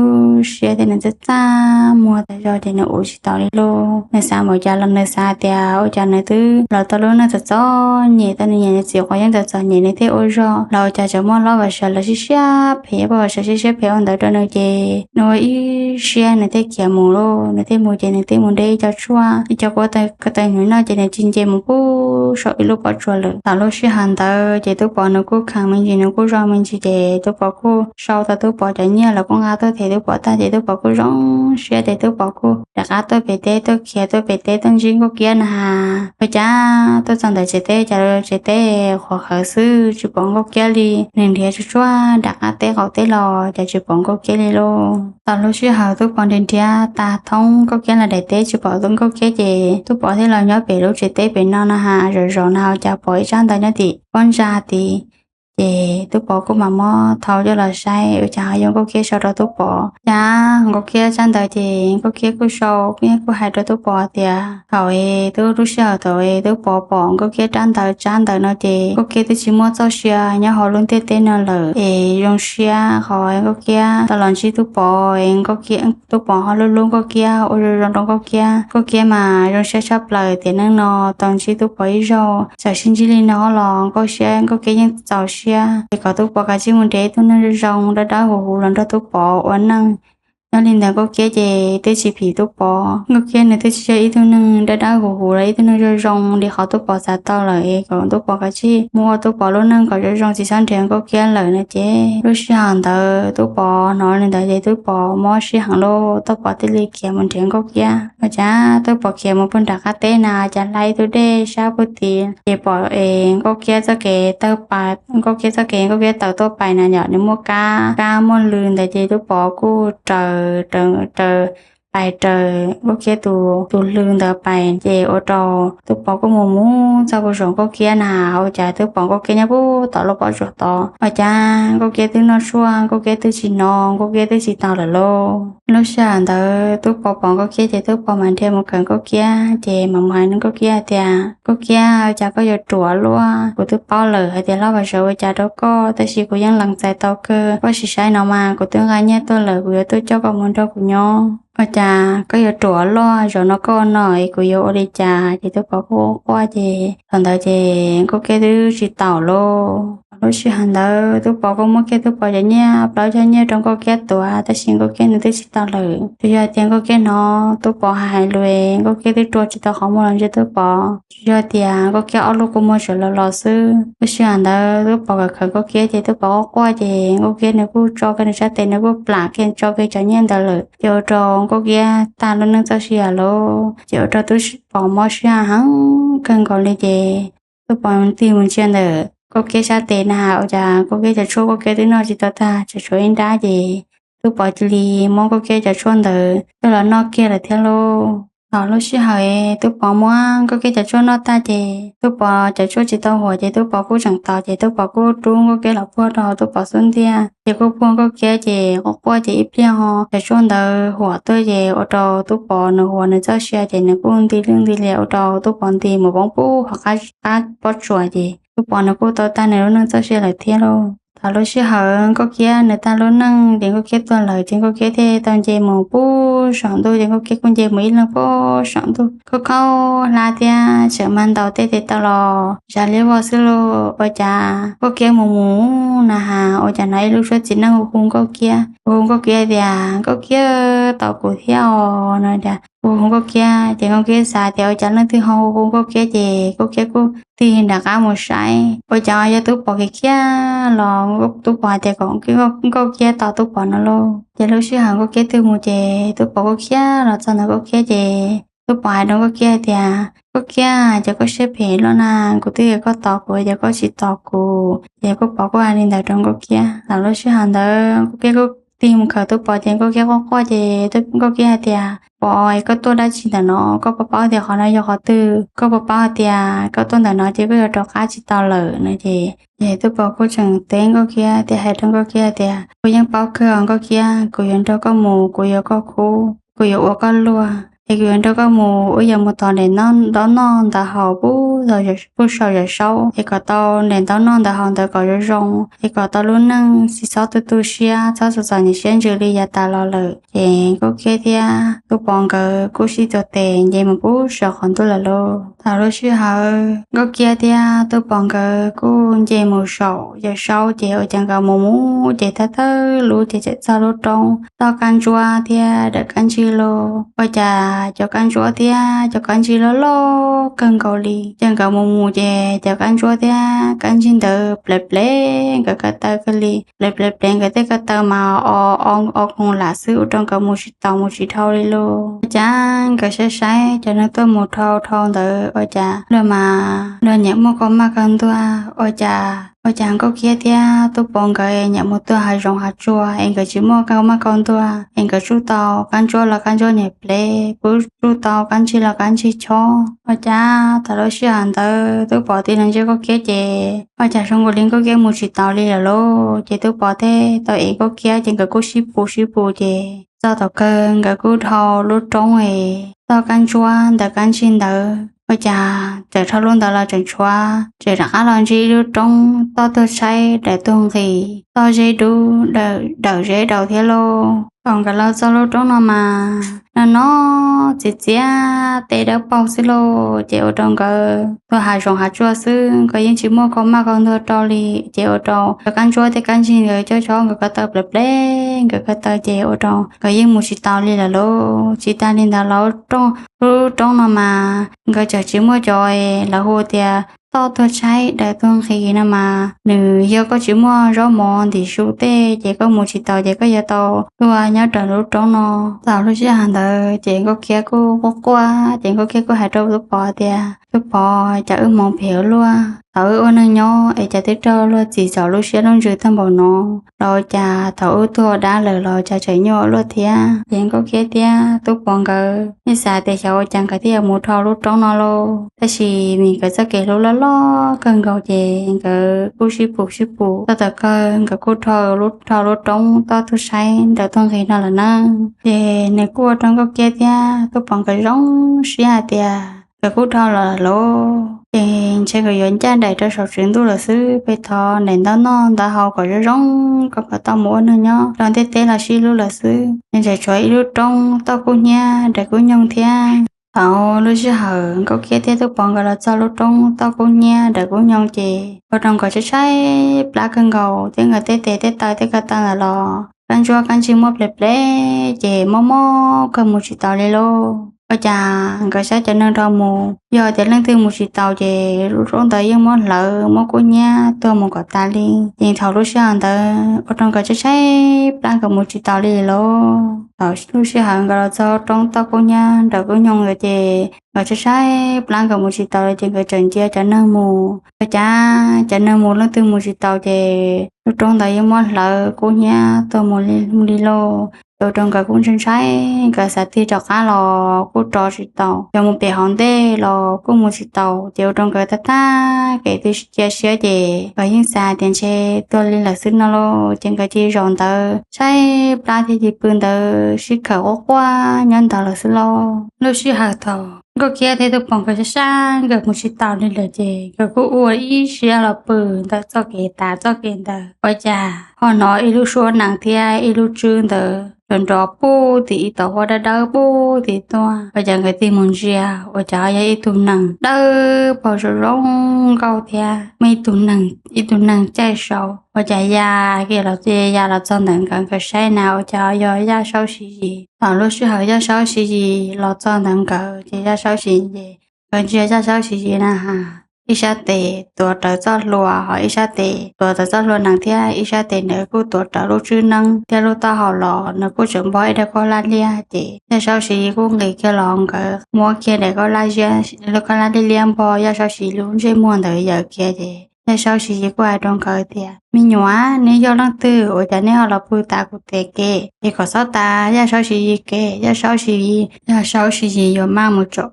siab thiab nws txaj txaj muag tas zog ces nws ua tsis tau li lauj. Nws xav npaum cas los nws xav tias ua cas nws twb los tau lub neej txom txom nyem, tau nws niam nws txiv quav yeeb txom txom nyem nws thiaj ua zog los ua cas tseem muaj Lob Vam Sawm los siab siab phem, Paj Vam Sawm siab siab phem ua ntawd rau nws ces nws ua ib siab nws thiaj khiav mus lauj. Nws thiaj mus ces nws thiaj mus de ib co tshuaj ib co quav ko taw hnyuv noj ces nws cia li nce mus pub saum ib lub pob tsuas lawm. Thaum lub sij hawm ntawd ces Tub Pov nws kuj kheev me ntsis nws kuj zoo me ntsis ces Tub Pov kuj sau tau Tub Pov cov nyiaj los kuj nqa tuaj them Tub Pov tag ces Tub Pov kuj zoo siab ces Tub Pov kuj rov qab tuaj pem teb, tuaj khiav tuaj pem teb tuaj ntsib Nkauj Kiab na has. Ua cas tuaj txog ntawm tsev teb cas tsev teb qhuav qhawv xwb tsis pom Nkauj Kiab li. Nws nrhiav tsuag tsuag nram qab teb qaum teb los cas tsis pom Nkauj Kiab li lauj. Thaum lub sij hawm Tub Pov nrhiav nrhiav tas thoob Nkauj Kiab los daim teb tsis pom Nkauj Kiab ces Tub Pov thiaj los nyob pem lub tsev teb pem no na has, zaum zaum na has cas pom ib tsab ntawv nyob tim pob ntsa tid. Ces Tub Pov kuj mam muab thau coj los saib ua cas ho yog Nkauj Kiab sau rau Tub Pov. Cas Nkauj Kiab tsab ntawv ces Nkauj Kiab kuj sau kuj hais rau Tub Pov tias thaum es twb lub sij hawm thaum es Tub Pov pom Nkauj Kiab tsab ntawv tsab ntawv no ces Nkauj Kiab twb tsis muaj txoj sia nyob hauv lub ntiaj teb no lawm es zoo siab qhov Nkauj Kiab tau los ntsib Tub Pov es Nkauj Kiab, Tub Pov ho hlub hlub Nkauj Kiab ua zoo zoo rau Nkauj Kiab. Nkauj Kiab mas zoo siab tshaj plaws tiam neej no tau ntsib Tub Pov ib zaug, txawm sib ntsib li no los Nkauj siab Nkauj Kiab yeej txaus siab. Ces kom Tub Pov kav tsij mus nrhiav ib tug neeg zoo zoo dawb dawb huv huv los nrog Tub Pov ua neej. Nyob li ntawd Nkauj Kiab ces twb tsis phim Tub Pov. Nkauj Kiab nws twb tsis yog ib tug neeg dawb dawb huv huv los ib tug neeg zoo zoo li qhov Tub Pov xav tau lawm es kom Tub Pov kav tsij mus ua Tub Pov lub neej kom zoo zoo tsis txhob nrhiav Nkauj Kiab lawm no ces lub sij hawm ntawd Tub Pov hnov li ntawd ces Tub Pov mob siab heev lauj. Tub Pov thiaj li khiav mus nrhiav Nkauj Kiab. Ua cas Tub Pov khiav mus pug nram qab teb na cas hla ib tug dej sab pug tid ces pom es Nkauj Kiab txoj kev tawg pais, Nkauj Kiab txoj kev Nkauj Kiab tawm tuaj pais na yom, nws muaj kab, kab muaj lw ntawd ces Tub Pov kuj raws, raws, raws, pais raws Nkauj Kiab tus, tus lw ntawd pais ces ua rau Tub Pov kuj mus mus txog pug saum Nkauj Kiab na ua cas twb pom Nkauj Kiab nyob pug tom lub pob tsuas tod. Ua cas Nkauj Kiab twb noj tshuaj Nkauj Kiab twb tsis hnov Nkauj Kiab twb tsis tau lawm lauj. Lub sij hawm ntawd Tub Pov pom Nkauj Kiab ces Tub Pov mam nrhiav mus kawm Nkauj Kiab ces mam mus hais Nkauj Kiab hais tias Nkauj Kiab, ua cas koj yuav ruam luaj? Kuv twb paub lawm hais tias Lob Vam Sawm ua cas rau koj tab sis kuv yeej lees txais tau kawg. Koj sim saib no mas kuv twb nqa nyiaj tuaj lawm, kuv yuav tuaj coj koj mus nrog kuv nyob. Ua cas koj yuav ruam luaj, zaum no koj ua no es kuv yuav ua li cas? Ces Tub Pov kuj quaj quaj ces thaum ntawd ces Nkauj Kiab twb tsis taus lauj. Lub sij hawm ntawd Tub Pov kuj muab kiag Tub Pov cov nyiaj plaub caug nyiaj rau Nkauj Kiab tuav, tab sis Nkauj Kiab nws twb tsis tau lawm. Tsuas yog tias Nkauj Kiab hnov Tub Pov hais hais lus, Nkauj Kiab twb rua tsis tau qhov muag los ntsia Tub Pov. Tsuas yog tias Nkauj Kiab ob lub kua muag tseem los los xwb. Lub sij hawm ntawd Tub Pov khawm khawm Nkauj Kiab ces Tub Pov quaj quaj ces Nkauj Kiab nws kuj tso kiag nws sab tes, nws kuj plam kiag tso kiag cov nyiaj ntawd lawm, ces ua rau Nkauj Kiab tag lub neej txoj sia lawm. Ces ua rau Tub Pov mob siab heev kawg nkaus li ces Tub Pov tig mus ntsia ntawm Nkauj Kiab sab tes na has ua cas Nkauj Kiab cov tshuaj Nkauj Kiab twb noj tsis tau tag, tseem tshuav ib nrab ces Tub Pov cia li muab Nkauj Kiab cov tshuaj ntawd coj los noj kiag lawm thiab lauj. Thaum lub sij hawm Tub Pov muab Nkauj Kiab cov tshuaj noj tag ces Tub Pov cov tshuaj tsis tau huam ces Tub Pov kuj tseem tos ces Tub Pov kuj rub Nkauj Kiab los puag rau hauv Tub Pov xub ntiag ces kuj puag Nkauj Kiab ces quaj quaj ces ib pliag ho cov tshuaj ntawd huam tuaj ces ua rau Tub Pov nws huam nws txoj sia ces nws kuj nti lwj nti lias ua rau Tub Pov nti mus poob pub hauv qab pob tsuas ces Tub Pov nws kuj tau tag nws lub neej txoj sia lawm thiab lauj. Thaum lub sij hawm Nkauj Kiab nws tag lub neej ces Nkauj Kiab tuag lawm ces Nkauj Kiab thiaj tau nce mus pub saum ntuj ces Nkauj Kiab kuj nce mus ib leeg pub saum ntuj kuj khaub hlab thiab tseem mag ntaus tej tes taw los zam liab vog xwb lauj. Ua cas Nkauj Kiab mus mus na has ua cas hnov ib lub suab txiv neej hu hu Nkauj Kiab, hu hu Nkauj Kiab tias, Nkauj Kiab, tos kuv thiab os no. Hu hu Nkauj Kiab ces Nkauj Kiab xav tias ua cas leej twg ho hu hu Nkauj Kiab ces Nkauj Kiab kuj tig nram qab mus saib ua cas yog Tub Pov khiav khiav los. Tub Pov hais tias kom Nkauj Kiab tos Tub Pov no lauj. Ces lub sij hawm Nkauj Kiab twb mus ces Tub Pov kuj khiav los txog ntawm Nkauj Kiab ces Tub Pov hais rau Nkauj Kiab hais tias, Nkauj Kiab, cas koj siab phem luaj na, kuv twb kom koj tos kuv cas koj tsis tos kuv. Ces Tub Pov kuj hais li ntawd rau Nkauj Kiab. Thaum lub sij hawm ntawd Nkauj Kiab kuj tig mus khawm Tub Pov ces Nkauj Kiab quaj quaj ces Nkauj Kiab hais tias, Pov, koj tuaj dab tsi ntawm no? Koj puas paub tias qhov no yog qhov twg? Koj puas paub hais tias koj tuaj ntawm no ces koj yuav rov qab tsis tau lawm no ces, ces Tub Pov kuj tseem teb Nkauj Kiab tias, hais rau Nkauj Kiab tias, Kuv yeej paub kawg os Nkauj Kiab, kuv yuav nrog koj mus, kuv yuav koj khub, kuv yuav ua koj luag es kuv yuav nrog koj mus, wb yuav mus tos ntaus ntaub noj ntaub haus pub saum Yawm Saub es kom tau ntaus ntaub noj ntaub haus ntawd kom zoo zoo es kom tau lub neej tsis txhob tu tu siab, txhob txom txom nyem siab ntsws li yav tas los lawm. Ces Nkauj Kiab thiab Tub Pov nkawd kuj sib tuav tes nce mus pub saum qhov ntuj lawm lauj. Thaum lub sij hawm Nkauj Kiab thiab Tub Pov nkawd kuj nce mus saum Yawm Saub ces ua cas nkawd mus mus ces thawj thawj lub ces txawm txog lub roob toj kab ntsuab thiab dawm kab ntsig lauj. Ua cas cov kab ntsuab thiab cov kab ntsig loj loj kawg nkaus li. Ces nkawd mus mus ces cov kab ntsuab thiab kab ntsig ntawd plev plev nkawd ko taw kawg li, plev plev plev nkawd tej ko taw mas o o o koog lam xwb ua rau nkawd mus tsis taus mus tsis dhau li lauj. Ua cas nkawd saib saib cov neeg tuaj mus dhau dhau ntawd ua cas luag mas luag nyiam muaj kauj maj kauj ntuag. Ua cas ua cas Nkauj Kiab thiab Tub Pov nkawd nyiam mus tuaj hav zoov hav tsuag es nkawd tsis muaj kauj maj kauj ntuag es nkawd tsuj tau kab ntsuab los kab ntsuab nyiam plev, kuj tsuj tau kab ntsig los kab ntsig chob. Ua cas thaum lub sij hawm ntawd Tub Pov tig los ntsia Nkauj Kiab ces ua cas zoo nkaus li Nkauj Kiab mus tsis taus li lawm lauj. Ces Tub Pov thiaj tau ev Nkauj Kiab ces nkawd kuj sib pus sib pus ces txog thaum kawg nkawd kuj dhau lub roob es toj kab ntsuab ntawm kab ntsig ntawd. Ua cas txawm dhau lub ntawd los tseem tshuav, tseem rov qab los ntsib ib lub roob toj tuag tshaib dawm tuag nqis, toj zeb dub dawm zeb daus thiab lauj. Thaum nkawd los txog lub roob no mas no no txiv txiab teb dawb paug xwb lauj. Ces ua rau nkawd tuaj hav zoov hav tsuag xwb nkawd yeej tsis muaj kauj maj kauj ntuag rau li. Ces ua rau cov kab ntsuab thiab kab ntsig nkawd coj chob nkawd ko taw plev plev nkawd ko taw ces ua rau nkawd yeej mus tsis tau li lawm lauj. Tsis tas li ntawd los lub roob no mas nkawd tseem tsis muaj cov lawv hu tias toj tuag tshaib dawm tuag nqis no mas nws yog koj tsis muaj zaub mov ntim su tej ces koj mus tsis taus ces koj yuav tau tuag nyob raws lub roob no. Thaum lub sij hawm ntawd ces Nkauj Kiab kuj quaj quaj ces Nkauj Kiab kuj hais rau Tub Pov tias, Tub Pov, cas wb hmoov phem ua luaj, thaum wb ua neeg nyob es cas twb raug luag txim txom lub siab lub ntsws tag npaum no, los cas thaum wb tuag dab lawm los cas tseem nyuaj ua luaj thiab. Ces Nkauj Kiab thiab Tub Pov nkawd yeej xav tias xyov ua cas nkawd thiaj yuav mus dhau lub roob no lauj. Tab sis vim nkawd txoj kev hlub loj loj kawg nkaus ces nkawd kuj sib pus sib pus txog tom kawg nkawd kuj dhau lub, dhau lub roob toj tuag tshaib dawm tuag nqis no lawm na. Ces nws kuj ua rau Nkauj Kiab thiab Tub Pov nkawd zoo siab hais tias nkawd kuj dhau los lawm lauj. Ces ntshe nkawd yuav ncaj nraim rau saum tsev ntuj lawm xwb, peb thov ntaus ntaub noj ntaub haus kom zoo zoo kom nkawd tau mus ua neeg nyob rau ntiaj teb los sib hlub lawm xwb. Nws tseem tshuav ib lub roob toj kub hnyiab dawm kub nyoog thiab. Thaum lub sij hawm Nkauj Kiab thiab Tub Pov nkawd los txog lub roob toj kub hnyiab ntawm kub nyoog ces ua rau nkawd tshaib tshaib plab kawg nkaus thiab nkawd tej tes tej taw tej ko taw ntawd los kab ntsuab kab ntsig muaj ples ples ces mob mob kawg mus tsis taus li lauj. Ua cas nkawd saib cov neeg dhau mus yog tias leej twg mus tsis taus ces lub roob ntawd yeej muab hlawv muab kub hnyiab tuag mus kom tas li. Ces thaum lub sij hawm ntawd ua rau nkawd tshaib tshaib plab nkawd mus tsis taus li lauj. Thaum lub sij hawm nkawd los txog roob toj kub hnyiab ntawm kub nyoog ntawd ces nkawd tshaib tshaib plab nkawd mus tsis taus li ces nkawd tseem ntsia cov neeg mus. Ua cas cov neeg mus leej twg mus tsis taus ces lub roob ntawd yeej muab hlawv kub hnyiab tuag mus li lauj. Ces ua rau nkawd kuj ntshai ntshai, nkawd xav tig rov qab los kuj rov tsis taus, yog mus pem hauv ntej los kuj mus tsis taus. Ces ua rau nkawd tag tag kev twb cia siab ces nkawd yeej xav tias ntshe tuag li lawm xwb no lauj. Ces nkawd cia li zaum ntawd tshaib plab thiab cia li pw ntawd sib khawm quaj quaj nyob ntawd lawm xwb lauj. Lub sij hawm thaum Nkauj Kiab thiab Tub Pov nkawd sab sab nkawd mus tsis taus li lawm ces nkawd kuj ua ib siab los pw ntawm txoj kev tav txoj kev ntawd. Ua cas ho hnov ib lub suab nees thiab ib lub tswb ntawd nrov nrov puag tim ib tauv huab dawb dawb puag tim tuaj. Ua cas nkawd tig mus ntsia ua cas ho yog ib tug nees dawb paug zoo zoo nkauj thiab muaj ib tug nees, ib tug nees caij saud. Ua cas ya kiag los, ya los txog ntawm nkawd, nkawd saib na ua cas ho yog Yaj Saub Siv Yis. Thaum lub sij hawm Yaj Saub Siv Yis los txog ntawm nkawd ces Yaj Saub Siv Yis, nkawd ntsia Yaj Saub Siv Yis na has, ib sab tes tuav rawv txoj hlua ho ib sab tes tuav rawv txoj hlua nees thiab ib sab tes ntawd kuj tuav rawv lub tswb neeb thiab lub taub hau los nws kuj tseem npog ib daim kauj laj liab. Ces Yaj Saub Siv Yis kuj nqis kiag los nkawd muab kiag daim kauj laj, lub kauj laj liab liab npog Yaj Saub Siv Yis lub ntsej muag ntawd yawm kiag ces Yaj Saub Siv Yis kuj hais rau nkawd tias, Me nyuam, neb yog leej twg ua cas neb ho los pw tav kuv tes kev? Ces kom txhob tav Yaj Saub Siv Yis kev, Yaj Saub Siv Yis, Yaj Saub Siv Yis yuav maj mus caum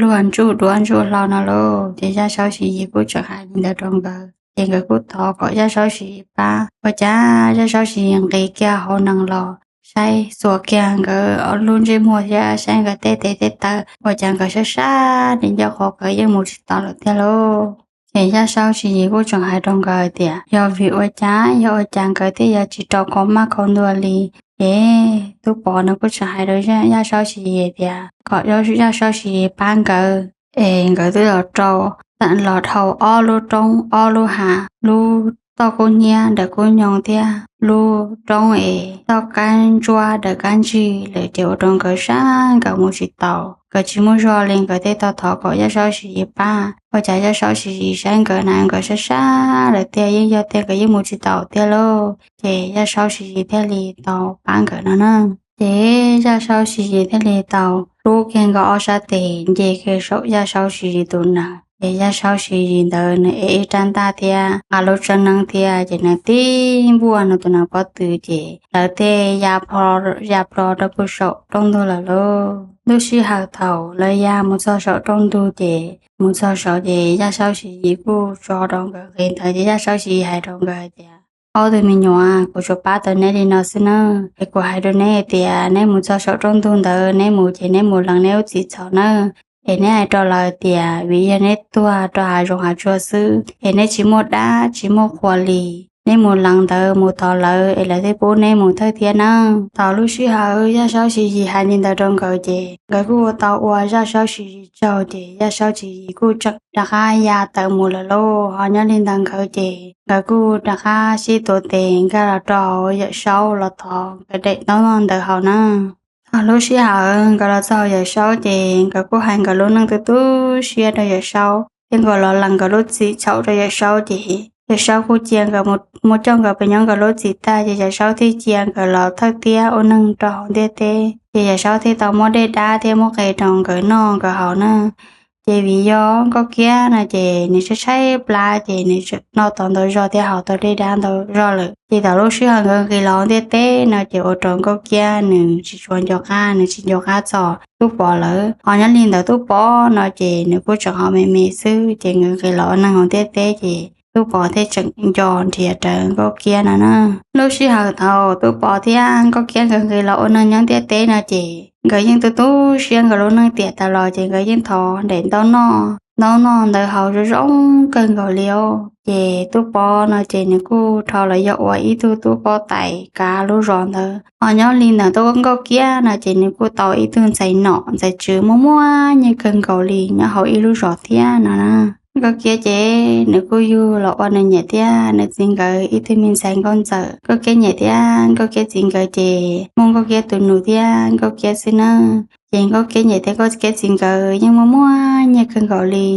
luag ntsuj duab ntsuj hlau no lauj. Ces Yaj Saub Siv Yis kuj tseem hais li ntawd rau nkawd ces nkawd kuj thov kom Yaj Saub Siv Yis pab. Ua cas Yaj Saub Siv Yis nqis kiag hauv nees los saib, xuas kiag nkawd lub ntsej muag thiab saib nkawd tej tes tej taw ua cas nkawd sab sab li ncauj qhov nkawd yeej mus tsis tau lawm tiag lauj. Ces Yaj Saub Siv Yis kuj tseem hais rau nkawd tias yog vim ua cas, yog ua cas nkawd thiaj yuav tsis rau khau maj khau ntua li. Ces Tub Pov nws kuj tseem hais rau Yaj Saub Siv Yis tias kom Yaj Saub Siv Yis pab nkawd es nkawd twb los rau, los dhau ob lub roob ob lub hav, lub toj kub hnyiab ntawm kub nyoog thiab lub roob es toj kab ntsuab ntawm kab ntsig lawm ces ua rau nkawd sab nkawd mus tsis tau, nkawd tsis muaj zog li. Nkawd thiaj tau thov kom Yaj Saub Siv Yis pab. Ua cas Yaj Saub Siv Yis saib nkawd na nkawd sab sab lawm tiag, yeej yog tiag nkawd yeej mus tsis tau tiag lauj. Ces Yaj Saub Siv Yis thiaj li tau pab nkawd no na. Ces Yaj Saub Siv Yis thiaj li tau rub kiag nkawd ob sab tes nce kiag saum Yaj Saub Siv Yis tus nees. Ces Yaj Saub Siv Yis ntawd nws ev ib rab ntaj thiab nqa lub tswb neeb thiab ces nws tib npuaj nws tus nees pob tw ces lawv thiaj ya plho rau pem saum rooj ntug lawm lauj. Lub sij hawm thaum lawv ya mus txog saum rooj ntug ces mus txog saud ces Yaj Saub Siv Yis kuj tso rau nkawd nqis ntawd ces Yaj Saub Siv Yis hais rau nkawd hais tias, Ob tug me nyuam, kuv tsuas pab tau neb li no xwb nawb. Es kuv hais rau neb hais tias neb mus txog saum rooj ntug ntawd, neb mus ces neb mus lees neb lub txim txhaum nawb. Es neb hais rau lawv tias vim yog neb tuag rau hav zoov hav tsuag xwb es neb tsis muaj dab tsis muaj qhua li. Neb mus lees ntawd mus thov lawv es lawv thiaj pub neb mus thawj thiab nawb. Thaum lub sij hawm Yaj Saub Siv Yis hais li ntawd rau nkawd ces nkawd kuj tau ua Yaj Saub Siv Yis tsaug ces Yaj Saub Siv Yis kuj tseem rov qab ya tawm mus lawm lauj. Ho nyob li ntawd nkawd ces nkawd kuj rov qab sib tuav tes nkag los rau hauv Yawm Saub los thov nkawd daim ntaub ntawv haus na. Thaum lub sij hawm nkawd los txog hauv Yawm Saub ces nkawd kuj hais nkawd lub neej tu tu siab rau Yawm Saub thiab nkawd los lees nkawd lub txim txhaum rau Yawm Saub ces Yawm Saub kuj cia nkawd mus coj nkawd pes nyob nkawd lub txim tag ces Yawm Saub thiaj cia nkawd los thawj thiab ua neeg rau hauv ntiaj teb. Ces Yawm Saub thiaj tau muab dej dab thiab muab qe rau nkawd noj nkawd haus na. Ces vim yog Nkauj Kiab no ces nws tshaib tshaib plab ces nws tseem noj tau ntau zog thiab haus tau dej dab ntau zog lawm. Ces thaum lub sij hawm nkawd nqis los hauv ntiaj teb no ces ua rau Nkauj Kiab nws tsis tshua nco qab, nws tsis nco qab txog Tub Pov lawm. Ho nyob li ntawd Tub Pov no ces nws kuj tseem ho me me xwb ces nkawd nqis los ua neeg hauv ntiaj teb ces Tub Pov thiaj tseem nco nrhiav rawv Nkauj Kiab no na. Lub sij hawm thaum Tub Pov thiab Nkauj Kiab nkawd nqis los ua neeg nyob ntiaj teb no ces nkawd yeej tu tu siab nkawd lub neej tiam tas los ces nkawd yeej thov daim ntaub noj ntaub no ntawd haus zoo zoo kawg nkaus li os. Ces tub pob no ces nws kuj rho los yog ua ib tug tub pob tais kav lub zos ntawd. Ho nyob li ntawm tub Nkauj Kiab no ces nws kuj tau ib tug ntxhais nom ntxhais tswv muaj muaj nyiaj kawg nkaus li nyob hauv ib lub zos thiab no na. Nkauj Kiab ces nws kuj yug los ua nws niam thiab nws txiv nkawd ib tug me ntxhais nkauj ntxawm. Nkauj Kiab niam thiab Nkauj Kiab txiv nkawd ces muaj Nkauj Kiab tus nus thiab Nkauj Kiab xwb nawb. Ces Nkauj Kiab niam thiab Nkauj Kiab txiv nkawd yeej muaj muaj nyiaj kawg nkaus li.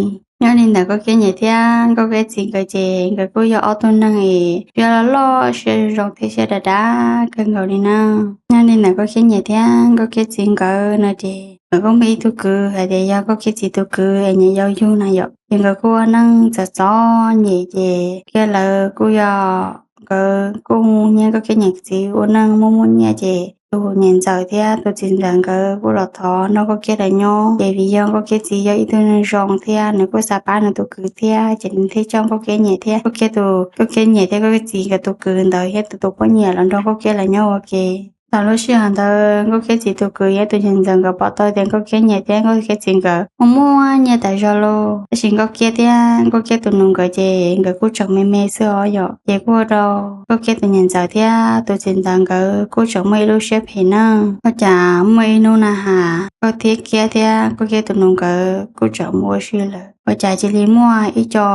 Nyob li ntawm Nkauj Kiab niam thiab Nkauj Kiab txiv nkawd ces nkawd kuj yog ob tug neeg es siab loj loj siab zoo thiab siab dav dav kawg nkaus li na. Nyob li ntawm Nkauj Kiab niam thiab Nkauj Kiab txiv nkawd no ces nkawd kuj muaj ib tug kwv hais tias yog Nkauj Kiab txiv tus kwv es niam yau yug na yom. Ces nkawd kuj ua neej txom txom nyem ces Kiab lawv kuj yog nkawd kuj nyiag Nkauj Kiab niam txiv ua neej muaj muaj nyiaj ces tus niam ntxawm thiab tus txiv ntxawm nkawd kuj los thov nrog Nkauj Kiab lawv nyob. Ces vim yog Nkauj Kiab txiv yog ib tug neeg zoo thiab nws kuj xav pab nws tus kwv thiab ces nws thiaj coj Nkauj Kiab niam thiab Nkauj Kiab tus, Nkauj Kiab niam thiab Nkauj Kiab txiv nkawd tus kwv ntawd thiab tus tus poj niam los nrog Nkauj Kiab lawv nyob ua ke. Thaum lub sij hawm ntawd Nkauj Kiab txiv tus kwv thiab tus niam ntxawm nkawd pom tau tias Nkauj Kiab niam thiab Nkauj Kiab txiv nkawd muaj muaj nyiaj tas zog lauj. Tab sis Nkauj Kiab thiab Nkauj Kiab tus nus nkawd ces nkawd kuj tseem me me xwb os yom. Ces kuj ua rau Nkauj Kiab tus niam ntxawm thiab tus txiv ntxawm nkawd kuj tseem muaj ib lub siab phem na. Ua cas muaj ib hnub na has Nkauj Kiab thiab Nkauj Kiab tus nus nkawd kuj tseem mus ua si lawm. Ua cas cia li muaj ib co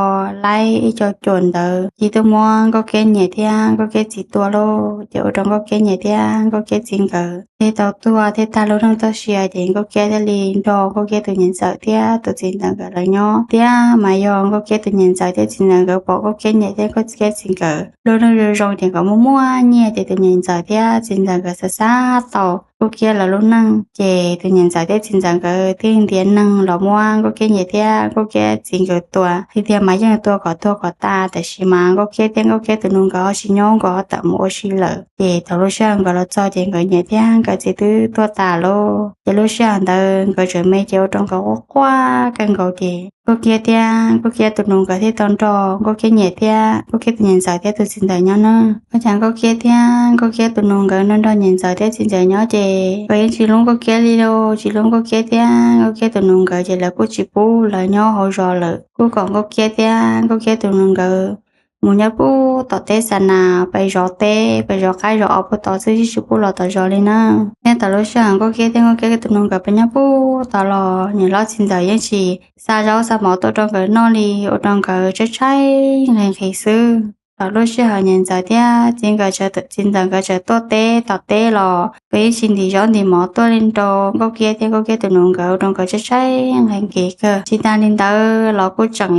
laib ib co cuam ntawd cia li tuaj muab Nkauj Kiab niam thiab Nkauj Kiab txiv tua lauj. Ces ua rau Nkauj Kiab niam thiab Nkauj Kiab txiv nkawd thiaj tau tuag thiab tag lub neej txoj sia. Ces Nkauj Kiab thiaj li nrog Nkauj Kiab tus niam ntxawm thiab tus txiv ntxawm nkawd lawv nyob thiab mas yog Nkauj Kiab tus niam ntxawm thiab txiv ntxawm nkawd pom Nkauj Kiab niam thiab Nkauj Kiab txiv nkawd lub neej zoo zoo ces nkawd muaj muaj nyiaj ces tus niam ntxawm thiab txiv ntxawm nkawd xav xav tau Nkauj Kiab lawv lub neej ces tus niam ntxawm thiab txiv ntxawm nkawd thiaj ntiav neeg los muab Nkauj Kiab niam thiab Nkauj Kiab txiv nkawd tua. Tiag tiag mas yeej tua kom tuag kom tas, tab sis mas Nkauj Kiab thiab Nkauj Kiab tus nus nkawd ho tsis nyob, nkawd ho tawm mus ua si lawm. Ces thaum lub sij hawm nkawd los txog ces nkawd niam thiab nkawd txiv twb tuag tas lauj. Ces lub sij hawm ntawd nkawd tseem me ces ua rau nkawd quaj quaj kawg nkaus ces Nkauj Kiab thiab Nkauj Kiab tus nus nkawd thiaj tau nrog Nkauj Kiab niam thiab Nkauj Kiab tus niam ntxawm thiab tus txiv ntxawm nyob na. Ua cas Nkauj Kiab thiab Nkauj Kiab tus nus nkawd nrog nrog niam ntxawm thiab txiv ntxawm nyob ces nkawd yeej tsis hlub Nkauj Kiab li lauj, tsis hlub Nkauj Kiab thiab Nkauj Kiab tus nus nkawd ces lawv kuj tsis pub lawv nyob hauv zos lawm, kuj kom Nkauj Kiab thiab Nkauj Kiab tus nus nkawd mus nyob puag tom teb xa nas, pes zov teb, pes zov qaib zov os puag tod xwb, tsis pub los tom zos li na. Nyob tom lub sij hawm Nkauj Kiab thiab Nkauj Kiab tus nus nkawd pes nyob puag tod los niam hlob txiv ntxawm yeej tsis xa zaub xa mov tuaj rau nkawd noj li, ua rau nkawd tshaib tshaib nqhis nqhis xwb. Thaum lub sij hawm niam ntxawm thiab txiv ntxawm nkawd tseem tuaj teb tom teb los nkawd yeej tsis ntim zaub ntim mov tuaj li rau Nkauj Kiab thiab Nkauj Kiab tus nus nkawd, ua rau nkawd tshaib tshaib nqhis nqhis kawg. Tsis tas li ntawd los kuj tseem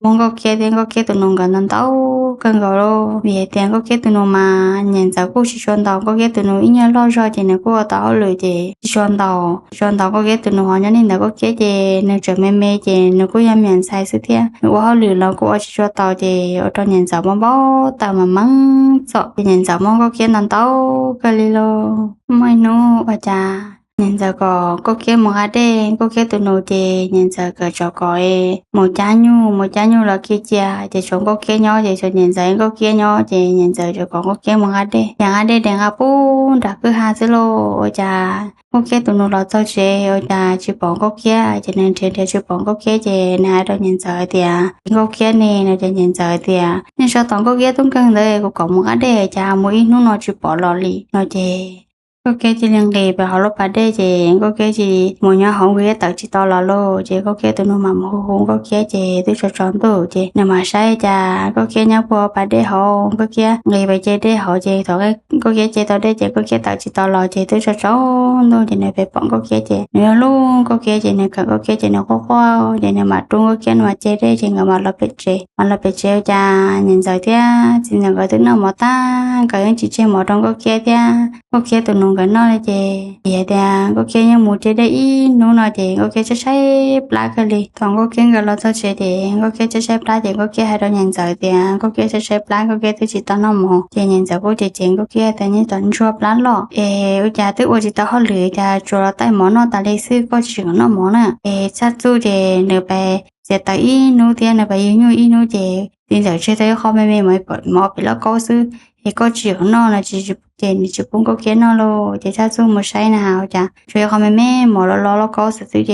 muab Nkauj Kiab thiab Nkauj Kiab tus nus nkawd ntaus ntaus kawg nkaus lauj. Vim hais tias Nkauj Kiab tus nus mas niam ntxawm kuj tsis tshua ntaus, Nkauj Kiab tus nus ib nyuag loj zog ces nws kuj ua tau hauj lwm ces tsis tshua ntaus, tsis tshua ntaus Nkauj Kiab tus nus. Ho nyob li ntawd Nkauj Kiab ces nws tseem me me ces nws kuj yog me nyuam ntxhais xwb thiab, nws ua hauj lwm los kuj ua tsis tshua tau ces ua rau niam ntxawm npau npau taws mas meej txom ces niam ntxawm muab Nkauj Kiab ntaus ntaus kawg li lauj. Muaj ib hnub ua cas niam ntxawm kom Nkauj Kiab mus nqa dej, Nkauj Kiab tus nus ces niam ntxawm kom tsom kom mus cab nyuj, mus cab nyuj los kiag cia ces tshuav Nkauj Kiab nyob ces tshuav niam ntxawm Nkauj Kiab nyob ces niam ntxawm tsom kom Nkauj Kiab mus nqa dej. Ces nqa dej ces nqa puag nram kwj ha xwb lauj. Ua cas Nkauj Kiab tus nus los txog tsev ua cas tsis pom Nkauj Kiab ces nws nrhiav nrhiav tsis pom Nkauj Kiab ces nws hais rau niam ntxawm hais tias, Nkauj Kiab ne? No ces niam ntxawm hais tias, Nej tso tom Nkauj Kiab tub nkeeg ntawd kuv kom mus nqa dej cas mus ib hnub no tsis pom los li no ces Nkauj Kiab cia li nqis pem hauv lub pas dej ces Nkauj Kiab cia li mus nyob hauv, Nkauj Kiab tawm tsis tau los lauj. Ces Nkauj Kiab tus nus mam mus hu hu Nkauj Kiab ces twb tsaus tsaus ntuj ces nws mam saib cas Nkauj Kiab nyob puag pas dej hauv, Nkauj Kiab nqis pem ce dej hauv ces thaum Nkauj Kiab ce tau dej ces Nkauj Kiab tawm tsis tau los ces twb tsaus tsaus ntuj ces nws pem pom Nkauj Kiab ces nws yuav hlub Nkauj Kiab ces nws khawm Nkauj Kiab ces nws quaj quaj ces nws mam rub Nkauj Kiab nws mam ce dej ces nkawd mam los pem tsev. Mam los pem tsev ua cas niam ntxawm thiab txiv ntxawm nkawd twb noj mov tag, nkawd yeej tsis tseg mov rau Nkauj Kiab thiab Nkauj Kiab tus nus nkawd noj li ces vim hais tias Nkauj Kiab yeej mus ce dej ib hnub no ces Nkauj Kiab tshaib tshaib plab kawg li. Thaum Nkauj Kiab nkawd los txog tsev ces Nkauj Kiab tshaib tshaib plab ces Nkauj Kiab hais rau niam ntxawm tias Nkauj Kiab tshaib tshaib plab, Nkauj Kiab twb tsis tau noj mov. Ces niam ntxawm kuj cem cem Nkauj Kiab tias, Nej tus ntsuag plab loj es ua cas twb ua tsis tau hauj lwm cas tsuas los taij mov noj tas li xwb, koj tsis kam noj mov na. Es txhaj txuj ces nws pes txiav taws ib hnub thiab nws pes yug nyuj ib hnub ces txiv ntxawm tseg tau ib qho me me mov pem lauj kaub xwb es koj tsis kam noj no ces ces nws tsis pub Nkauj Kiab noj lauj. Ces Txhaj Txuj mus saib na has ua cas tsuas yog qhov me me mov loj loj lauj kaub xwb xwb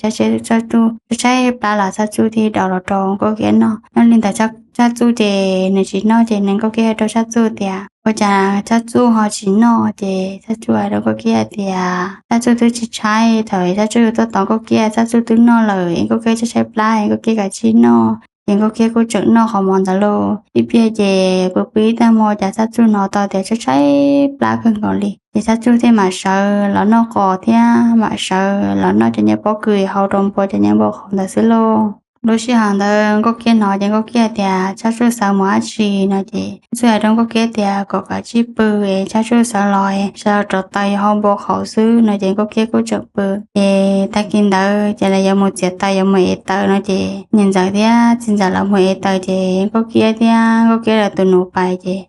ces Txhaj Txuj tshaib tshaib plab los Txhaj Txuj thiaj rov los rau Nkauj Kiab noj. Nyob li ntawd Txhaj Txuj ces nws tsis noj ces nws Nkauj Kiab hais rau Txhaj Txuj tias ua cas Txhaj Txuj ho tsis noj ces Txhaj Txuj hais rau Nkauj Kiab tias Txhaj Txuj twb tshaib tshaib, thaum Txhaj Txuj yuav tuaj tos Nkauj Kiab Txhaj Txuj twb noj lawm es Nkauj Kiab tshaib tshaib plab es Nkauj Kiab kav tsij noj. Ces Nkauj Kiab kuj tseem noj qhov mov ntawd lauj. Ib pliag ces pw pw ib tag hmo cas Txhaj Txuj hnov tau tias tshaib tshaib plab kawg nkaus li ces Txhaj Txuj thiaj mam sawv los noj qos thiab mam sawv los noj cov nyuag pob kws hau rau npua cov nyuag npau qhauv ntawd xwb lauj. Lub sij hawm ntawd Nkauj Kiab hnov ces Nkauj Kiab tias Txhaj Txuj sawv mus dab tsi no ces Txhaj Txuj hais rau Nkauj Kiab tias kom kav tsij pw es Txhaj Txuj sawv los sawv los rauv taws yuav hau npua qhauv xwb no ces Nkauj Kiab kuj tseem pw. Ces tag kis ntawd ces lawv yuav mus txiav taws yuav mus ev taws no ces niam ntxawm thiab txiv ntxawm lawv mus ev taws ces Nkauj Kiab thiab Nkauj Kiab lawv tus nus pais ces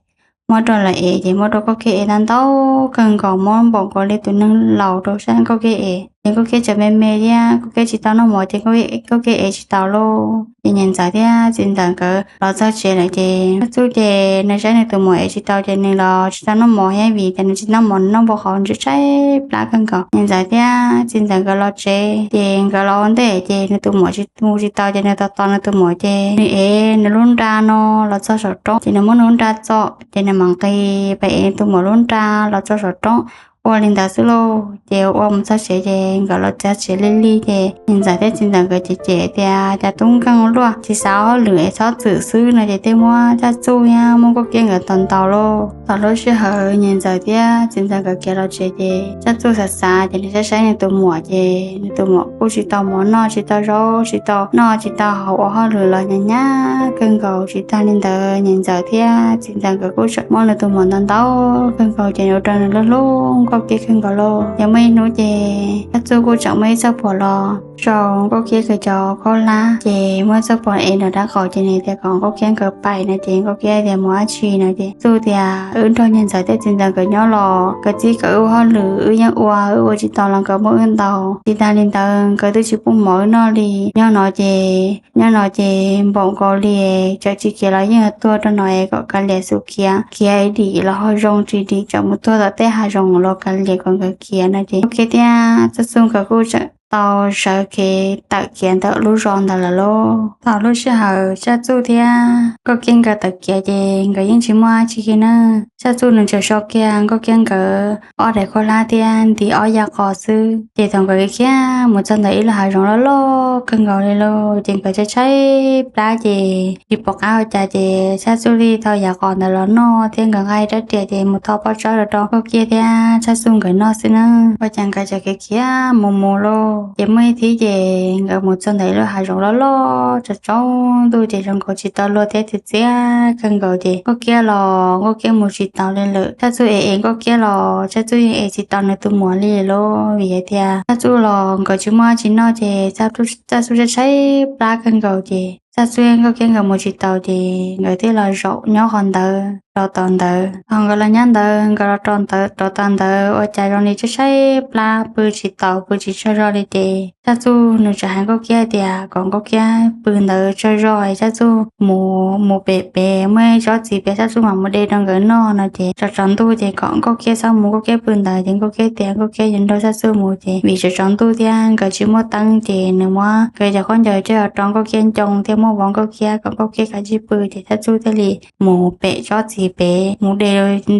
muab rau lawv ev ces muab rau Nkauj Kiab ev tau ntau kawg nkaus, muab npaum nkaus li tus neeg laus rau sab Nkauj Kiab ev. Ces Nkauj Kiab tseem me me thiab Nkauj Kiab tsis tau noj mov ces Nkauj Kiab ev tsis tau lauj. Ces niam ntxawm thiab txiv ntxawm nkawd los txog tsev lawm ces Txhaj Txuj ces nws saib nws tus muam ev tsis tau ces nws los tsis tau noj mov thiab vim tias nws tsis noj mov nws noj npua qhauv nws tshaib plab kawg nkaus. Niam ntxawm thiab txiv ntxawm nkawd los tsev ces nkawd los ua ntej ces nws tus muam tsis mus tsis tau ces nws tos tos nws tus muam ces nws ev nws lub nra no los txog saum roob ces nws muab nws lub nra txo ces nws mam nqis pais ev nws tus muam lub nra los txog saum roob. Ua li ntawd xwb lauj ces ua mus txog tsev ces nkawd los txog tsev lig lig ces niam ntxawm thiab txiv ntxawm nkawd cem cem tias cas tub nkeeg luaj tsis xav ua hauj lwm es txhob txwm xwb no ces thiaj muab Txhaj Txuj thiab muab Nkauj Kiab nkawd tos ntaus lauj. Thaum lub sij hawm niam ntxawm thiab txiv ntxawm nkawd khiav los tsev ces Txhaj Txuj xav xav ces nws saib saib nws tus muam ces nws tus muam kuj tsis tau mov noj tsis tau zaub tsis tau noj tsis tau haus ua hauj lwm los nyab nyab kawg nkaus. Tsis tag li ntawd niam ntxawm thiab txiv ntxawm nkawd kuj tseem muab nws tus muam ntaus ntaus kawg nkaus ces ua rau nws hlub hlub Nkauj Kiab kawg nkaus lauj. Ces muaj ib hnub ces Txhaj Txuj kuj tseem muaj ib txoj phuam los sau Nkauj Kiab nkawd cov khaub hlab ces muaj ib txoj phuam ev nram dab qaum ces nws tias kom Nkauj Kiab nkawd pais no ces Nkauj Kiab tias mus dab tsi no ces Txuj tias wb nrog niam ntxawm thiab txiv ntxawm nkawd nyob los nkawd txib kom wb ua hauj lwm wb yeej ua, wb ua tsis tau los nkawd muab wb ntaus. Tsis tag li ntawd nkawd twb tsis pub mov wb noj li. Nyob no ces nyob no ces npaum nkaus li tsam tsis khiav los yeej tuag rau no es kom kav liam xub khiav, khiav dim los ho zoo, tsis dim tsam mus tuag tom tej hav zoov los kav liam kom nkawd khiav no ces Nkauj Kiab thiab Txhaj Txuj nkawd kuj tseem tau sawv kev tawm khiav ntawm lub zos ntawd lawm lauj. Thaum lub sij hawm Txhaj Txuj thiab Nkauj Kiab nkawd tawm khiav ces nkawd yeej tsis muaj dab tsi kiag na. Txhaj Txuj nws tseem sau kiag Nkauj Kiab nkawd ob daim khaub hlab thiab nti ob yav qos xwb ces thaum nkawd khiav mus txog ntawm ib lub hav zoov loj loj kawg nkaus li lauj ces nkawd tshaib tshaib plab ces tsis pom qab ua cas ces Txhaj Txuj thiaj tho yav qos ntawd los noj thiab nkawd nqa rab riam ces mus tho pob tsawb los rau Nkauj Kiab thiab Txhaj Txuj nkawd noj xwb na. Ua cas nkawd tseem khiav khiav mus mus lauj ces muaj ib thib ces nkawd mus txog ntawm ib lub hav zoov loj loj tsaus tsaus ntuj ces zoo nkaus tsis tau luag thiab txias txias kawg nkaus ces Nkauj Kiab los Nkauj Kiab mus tsis taus li lawm. Txhaj Txuj ev ev Nkauj Kiab los Txhaj Txuj yeej ev tsis tau nws tus muam li lauj vim hais tias Txhaj Txuj los nkawd tsis muaj dab tsi noj ces Txhaj Txuj tshaib tshaib plab kawg nkaus ces Txhaj Txuj Nkauj Kiab nkawd mus tsis taus ces nkawd thiaj los zaum nyob qhov ntawd rau tom ntawd. Thaum nkawd los nyob ntawd nkawd los rau ntawd rau tom ntawd ua cas zoo li tshaib tshaib plab pw tsis taus pw tsis tsaug zog li ces Txhaj Txuj nws txawm hais Nkauj Kiab tias kom Nkauj Kiab pw ntawd tsaug zog es Txhaj Txuj mus mus pem pem muaj ib tsob txiv pem Txhaj Txuj mam mus de rau nkawd noj no ces tsaus tsaus ntuj ces kom Nkauj Kiab txhob mus Nkauj Kiab pw ntawd ces Nkauj Kiab tias Nkauj Kiab yuav nrog Txhaj Txuj mus ces vim tsaus tsaus ntuj thiab nkawd tsis muaj teeb ces nws muab nkawd cov khaub ncaws coj los rau Nkauj Kiab ncoo thiab muab vov Nkauj Kiab kom Nkauj Kiab kav tsij pw ces Txhaj Txuj thiaj li mus pem tsob txiv pem mus de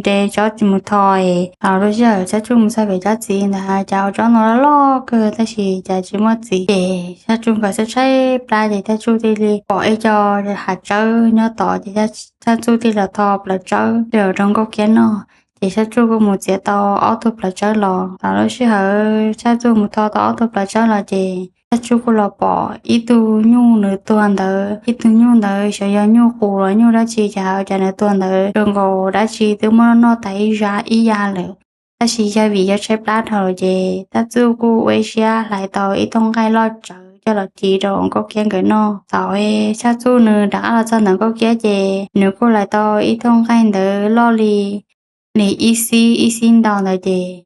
de tsob txiv mus tho es thaum lub sij hawm Txhaj Txuj mus txog pem tsob txiv ntawd cas ua tsob ntoo loj loj kawg tab sis cas tsis muaj txiv ces Txhaj Txuj nkawd tshaib tshaib plab ces Txhaj Txuj thiaj li pom ib co hav tsawb nyob tod ces Txhaj Txuj thiaj los tho plaws tsawb coj los rau Nkauj Kiab noj ces Txhaj Txuj kuj mus txiav tau ob tug plaws tsawb los. Thaum lub sij hawm Txhaj Txuj mus tho tau ob tug plaws tsawb los ces Txhaj Txuj kuj los pom ib tug nyuj nws tuag ntawd, ib tug nyuj ntawd xyov yog nyuj qus los nyuj dab tsi cas cas nws tuag ntawd zoo nkaus dab tsi twb muab noj tas ib zaj ib yam lawm. Tab sis yog vim yog tshaib plab dhau lawm ces Txhaj Txuj kuj ua ib siab hlais tau ib thooj nqaij loj tsawv coj los ci rau Nkauj Kiab nkawd noj. Thaum Txhaj Txuj nws rov qab los txog ntawm Nkauj Kiab ces nws kuj hlais tau ib thooj nqaij ntawd loj li, li ib xib ib xib ntau ntawd ces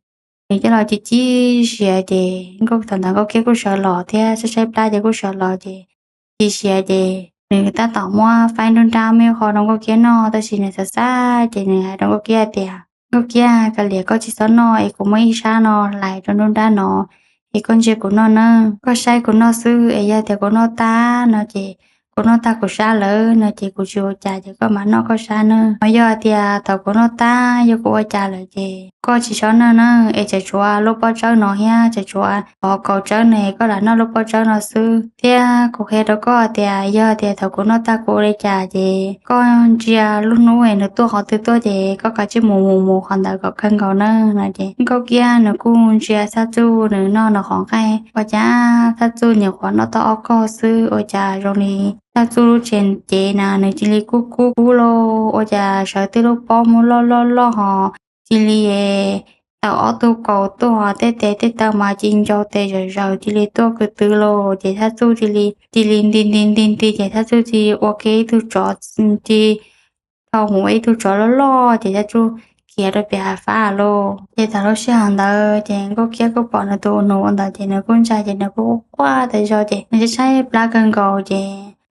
nws coj los ci ci ziav ces Nkauj, thaum ntawd Nkauj Kiab kuj sawv los thiab tshaib tshaib plab ces kuj sawv los ces ci ziav ces nws tab tom muab faib nruab nrab muaj ib qho rau Nkauj Kiab noj tab sis nws xav xav ces nws hais rau Nkauj Kiab tias Nkauj Kiab, kav liam, koj tsis txhob noj es kuv muab ib sab no hlais rau nruab nrab no es koj ntsia kuv noj nawb. Koj saib kuv noj xwb es yog tias kuv noj tag no ces kuv noj tag kuv sab lawm no ces kuv tsis ua cas ces koj mam noj koj sab nawb. Ho yog tias thaum kuv noj tag yog kuv ua cas lawm ces koj tsis txhob noj nawb, es tseem tshuav lub pob tsawb no thiab tseem tshuav qhov kaus tsawb no, koj lam noj lub pob tsawb no xwb. Thiab kuv qhia rau koj tias yog tias thaum kuv noj tag kuv ua li cas ces koj ntsia lub hnub es nws tuaj qhov twg tuaj ces koj kav tsij mus mus mus qhov ntawd kom kawg nkaus nawb no ces Nkauj Kiab nws kuj ntsia Txhaj Txuj nws noj nws qhov nqaij, ua cas Txhaj Txuj nyuam qhuav noj tau ob koj xwb ua cas zoo li Txhaj Txuj lub tsev cev na nws cia li kub kub kub lauj, ua cas sawv tej lub pob muab loj loj loj ho cia li tawm ob tug kaus tuaj, tej tes tej taw mas cia li ncau tes zom zaws cia li tuaj kwv tw lauj. Ces Txhaj Txuj cia li cia li nti nti nti nti ces Txhaj Txuj cia li ua ke ib tug tsov, cia li dhau mus ua ib tug tsov loj loj ces Txhaj Txuj khiav rau pem hav fab lauj. Ces thaum lub sij hawm ntawd ces Nkauj Kiab kuj pom nws tus nus ua ntawd ces nws kuj ntshai ces nws kuj quaj tas zog ces nws tshaib tshaib plab kawg nkaus ces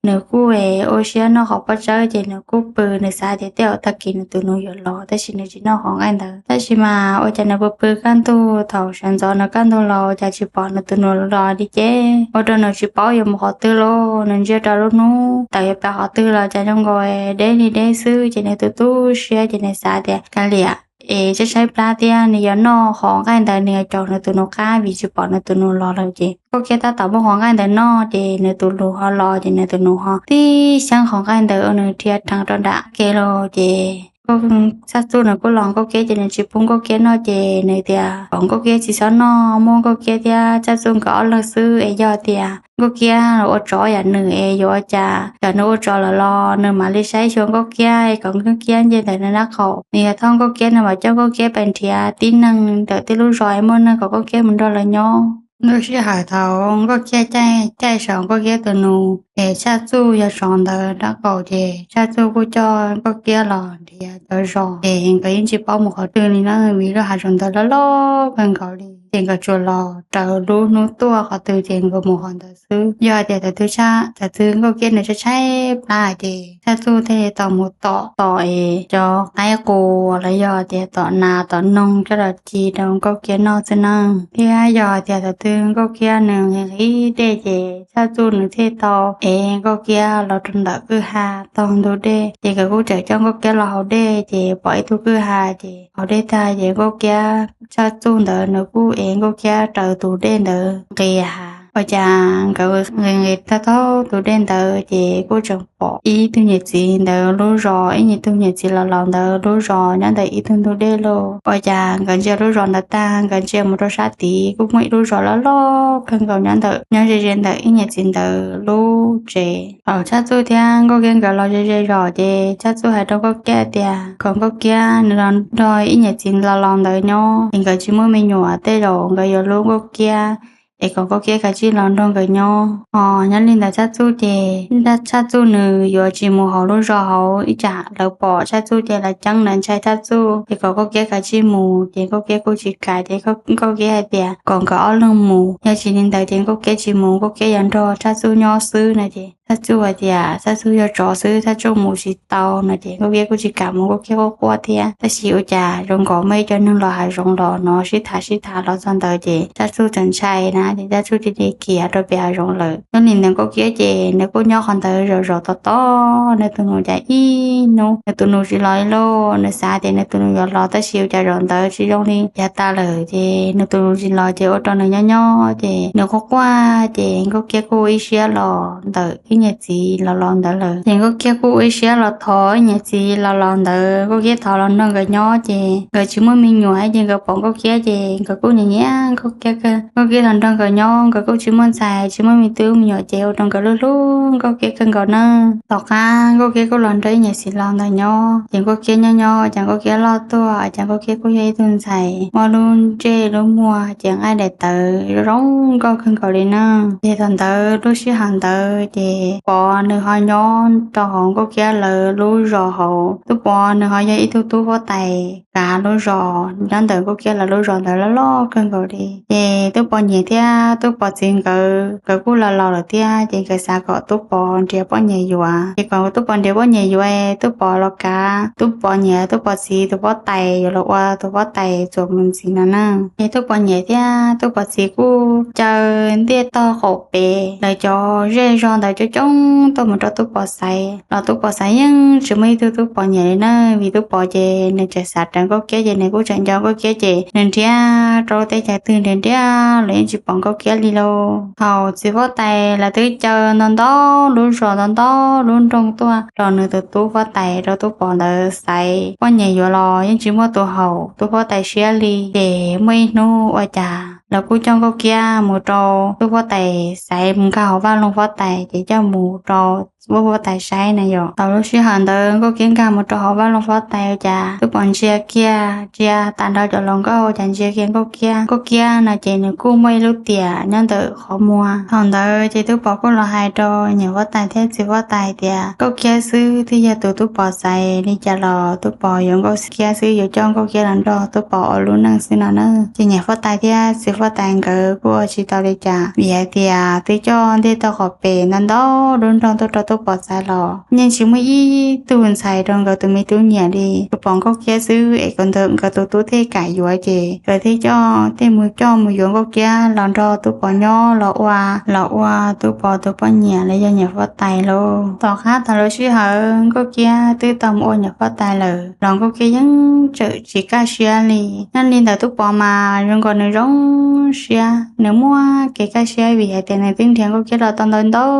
nws kuj ua siab noj qhov pob tsawb ces nws kuj pw, nws xav tias tej zaum tag kis nws tus nus yuav los tab sis nws tsis noj qhov nqaij ntawd. Tab sis mas ua cas nws pw pw kaj ntug thaum sawv ntxov nws kaj ntug los ua cas tsis pom nws tus nus los li ces ua rau nws tsis paub yuav mus qhov twg lauj. Nws ntsia rau lub hnub tawm yuav pais qhov twg los cas zoo nkaus deb li deb xwb ces nws tu tu siab ces nws xav tias kav liam es tshaib tshaib plab thiab nws yuav noj qhov nqaij ntawd nws yuav caum nws tus nus qab vim tsis pom nws tus nus los lawm ces Nkauj Kiab tab tom muab qhov nqaij ntawd noj ces nws tus nus ho los ces nws tus nus ho tib xyeeb qhov nqaij ntawd ua nws dhia rhees rau nram kev los ces Txhaj Txuj nws kuj los Nkauj Kiab ces nws tsis pub Nkauj Kiab noj ces nws tias kom Nkauj Kiab tsis txhob noj, muab Nkauj Kiab thiab Txhaj Txuj nkawd ob leeg xwb es yog tias Nkauj Kiab ua tsov yam nws es yuav ua cas, yog nws ua tsov lawm los nws mam li saib xyuas Nkauj Kiab es kom Nkauj Kiab nce ntawm nws nraub qaum, nws yog thauj Nkauj Kiab nws mam coj Nkauj Kiab pais nrhiav tib neeg ntawm tej lub zos es muaj neeg kom Nkauj Kiab mus nrog lawv nyob. Lub sij hawm thaum Nkauj Kiab caij caij saum Nkauj Kiab tus nus es Txhaj Txuj yog tsov ntawd nraub qaum ces Txhaj Txuj kuj coj Nkauj Kiab los nrhiav cov zos ces nkawd yeej tsis paub mus qhov twg li na vim lub hav zoov ntawd loj loj kawg nkaus li ces nkawd tsuas los raws lub hnub tuaj qhov twg ces nkawd mus qhov ntawd xwb. Yog tias thaum twg Nkauj Kiab nws tshaib tshaib plab ces Txhaj Txuj thiaj li tau mus tom tom es cov qaib qus los yog tias tom nas tom noog coj los ci rau Nkauj Kiab noj xwb na. Thiab yog tias thaum twg Nkauj Kiab nws nqhis nqhis dej ces Txhaj Txuj nws thiaj tau ev Nkauj Kiab los rau ntawm kwj ha taug ntug dej ces nkawd kuj tseem coj Nkauj Kiab los haus dej ces pom ib tug kwj ha ces haus dej tag ces Nkauj Kiab, Txhaj Txuj ntawd nws kuj ev Nkauj Kiab raws tus dej ntawd nqis hav. Ua cas nkawd nqis nqis taug taug tus dej ntawd ces kuj tseem pom ib tug niam txiv ntawd lub zos, ib nyuag tug niam txiv laus laus ntawd lub zos nyob ntawm ib tug ntug dej lauj. Ua cas nkawd ntsia lub zos ntawd tag nkawd ntsia mus rau sab tid kuj muaj ib lub zos loj loj kawg nkaus nyob ntawm, nyob ze ze ntawm ib niam txiv ntawd lub tsev. Thaum Txhaj Txuj thiab Nkauj Kiab nkawd los ze ze zos ces Txhaj Txuj hais rau Nkauj Kiab tias kom Nkauj Kiab nws los nrog ib niam txiv laus laus ntawd nyob es nkawd tsis muaj me nyuam, tej zaum nkawd yuav hlub Nkauj Kiab es kom Nkauj Kiab kav tsij los nrog nkawd nyob. Ho nyob li ntawd Txhaj Txuj ces Txhaj Txuj nws yuav tsis mus hauv lub zos hauv, ib tsam lawv pom Txhaj Txuj ces lawv ceeb lawv ntshai Txhaj Txuj ces kom Nkauj Kiab kav tsij mus ces Nkauj Kiab kuj tsis kam ces Nkauj Kiab hais tias kom nkawd ob leeg mus, yog tsis li ntawd ces Nkauj Kiab tsis mus, Nkauj Kiab yuav nrog Txhaj Txuj nyob xwb no ces Txhaj Txuj hais tias Txhaj Txuj yog tsov xwb, Txhaj Txuj mus tsis tau no ces Nkauj Kiab kuj tsis kam mus, Nkauj Kiab quaj quaj thiab. Tab sis ua cas zoo nkaus muaj ib co neeg los hav zoov los no sib tham sib tham los txog ntawd ces Txhaj Txuj txawm ntshai na ces Txhaj Txuj cia li khiav rau pem hav zoov lawm. Nyob li ntawd Nkauj Kiab ces nws kuj nyob qhov ntawd zov zov tos tos nws tus nus cas ib hnub nws tus nus tsis los li lauj. Nws xav tias nws tus nus yuav los tab sis ua cas zaum ntawd tsis zoo li yav tas lawm ces nws tus nus tsis los ces ua rau nws nyob nyob ces nws quaj quaj ces Nkauj Kiab kuj ib siab los ntawm ib niam txiv laus laus ntawd lawm ces Nkauj Kiab kuj ib siab los thov ib niam txiv laus laus ntawd, Nkauj Kiab thov los nrog nkawd nyob ces nkawd tsis muaj me nyuam ces nkawd pom Nkauj Kiab ces nkawd kuj nyiam nyiam Nkauj Kiab kawg. Nkauj Kiab los nrog nkawd nyob nkawd kuj tsis muaj ntxhais tsis muaj me tub me nyuam ces ua rau nkawd hlub hlub Nkauj Kiab kawg nkaus na. Tom qab Nkauj Kiab kuj los nrog ib niam txiv laus ntawd nyob ces Nkauj Kiab nyob nyob cas Nkauj Kiab loj tuaj cas Nkauj Kiab kuj yog ib tug ntxhais muaj lub ntsej lub muag ces nqaij daim tawv zoo zoo nkauj kawg nkaus li na. Ces thaum ntawd lub sij hawm ntawd ces Ces Pov nws ho nyob rau hauv Nkauj Kiab lawv lub zos hauv. Tub Pov nws ho yog ib tug tub huab tais kav lub zos nyob ntawm Nkauj Kiab lawv lub zos ntawd loj loj kawg nkaus li. Ces Tub Pov niam thiab Tub Pov txiv nkawd, nkawd kuj los laus lawm thiab, ces nkawd xav kom Tub Pov nrhiav poj niam yuav. Ces kom Tub Pov nrhiav poj niam yuav, Tub Pov los kav Tub Pov niam Tub Pov txiv tus huab tais yuav los ua tus huab tais txuas mus ntxiv no na. Ces Tub Pov niam thiab Tub Pov txiv kuj caw ntiaj tog qaum pem lawv cov zej zog ntawd coob coob tuaj mus rau Tub Pov xaiv, los Tub Pov xaiv yeej tsis muaj ib tug Tub Pov nyiam li na. Vim Tub Pov ces nws tseem xav rawv Nkauj Kiab, ces nws kuj tseem nco Nkauj Kiab, ces nws nrhiav rau teb chaws twg nrhiav nrhiav los yeej tsis pom Nkauj Kiab li lauj. Thaum txiv huab tais lawv twb caw ntau ntau lub zos ntau ntau lub nroog tuaj rau nws tus tub huab tais rau Tub Pov ntawd xaiv poj niam yuav los yeej tsis muaj tus haum tub huab tais siab li. Ces muaj ib hnub ua cas lawv kuj coj Nkauj Kiab mus rau tub huab tais xaiv mus nkag hauv vaj loog huab tais, ces coj mus rau tub huab tais saib na yom. Thaum lub sij hawm ntawd Nkauj Kiab nkag mus rau hauv vaj loog huab tais ua cas Tub Pov ntsia kiag, ntsia tag nrho cov hluas nkauj ua cas ntsia kiag Nkauj Kiab, Nkauj Kiab no ces nws kuj muaj ib lub tiam nyob ntawm qhov muag. Thaum ntawd ces Tub Pov kuj los hais rau niam huab tais thiab txiv huab tais tias Nkauj Kiab xwb thiaj yog tus Tub Pov xaiv, li cas los Tub Pov yuav Nkauj Kiab xwb, yuav coj Nkauj Kiab los nrog Tub Pov ua lub neej xwb no na. Ces niam huab tais thiab txiv huab tais nkawd kuj ua tsis tau li cas, vim hais tias twb coj ntiaj teb qaum pem ntau ntau lub nroog tuaj rau Tub Pov xaiv los yeej tsis muaj ib tug ntxhais rau nkawd tus me tub nyiam li, tsuas pom Nkauj Kiab xwb es nkawd tus tub thiaj kam yuav, ces nkawd thiaj coj, thiaj mus coj mus yuav Nkauj Kiab los nrog Tub Pov nyob, los ua, los ua Tub Pov tus poj niam los yog niam huab tais lauj. Tom qab thaum lub sij hawm Nkauj Kiab twb tau mus ua niam huab tais lawm los Nkauj Kiab yeej tseem tsis kaj siab li. Nyob li ntawd Tub Pov mas zoo nkaus nws zoo siab, nws muaj kev kaj siab vim hais tias nws twb nrhiav Nkauj Kiab los tau ntau ntau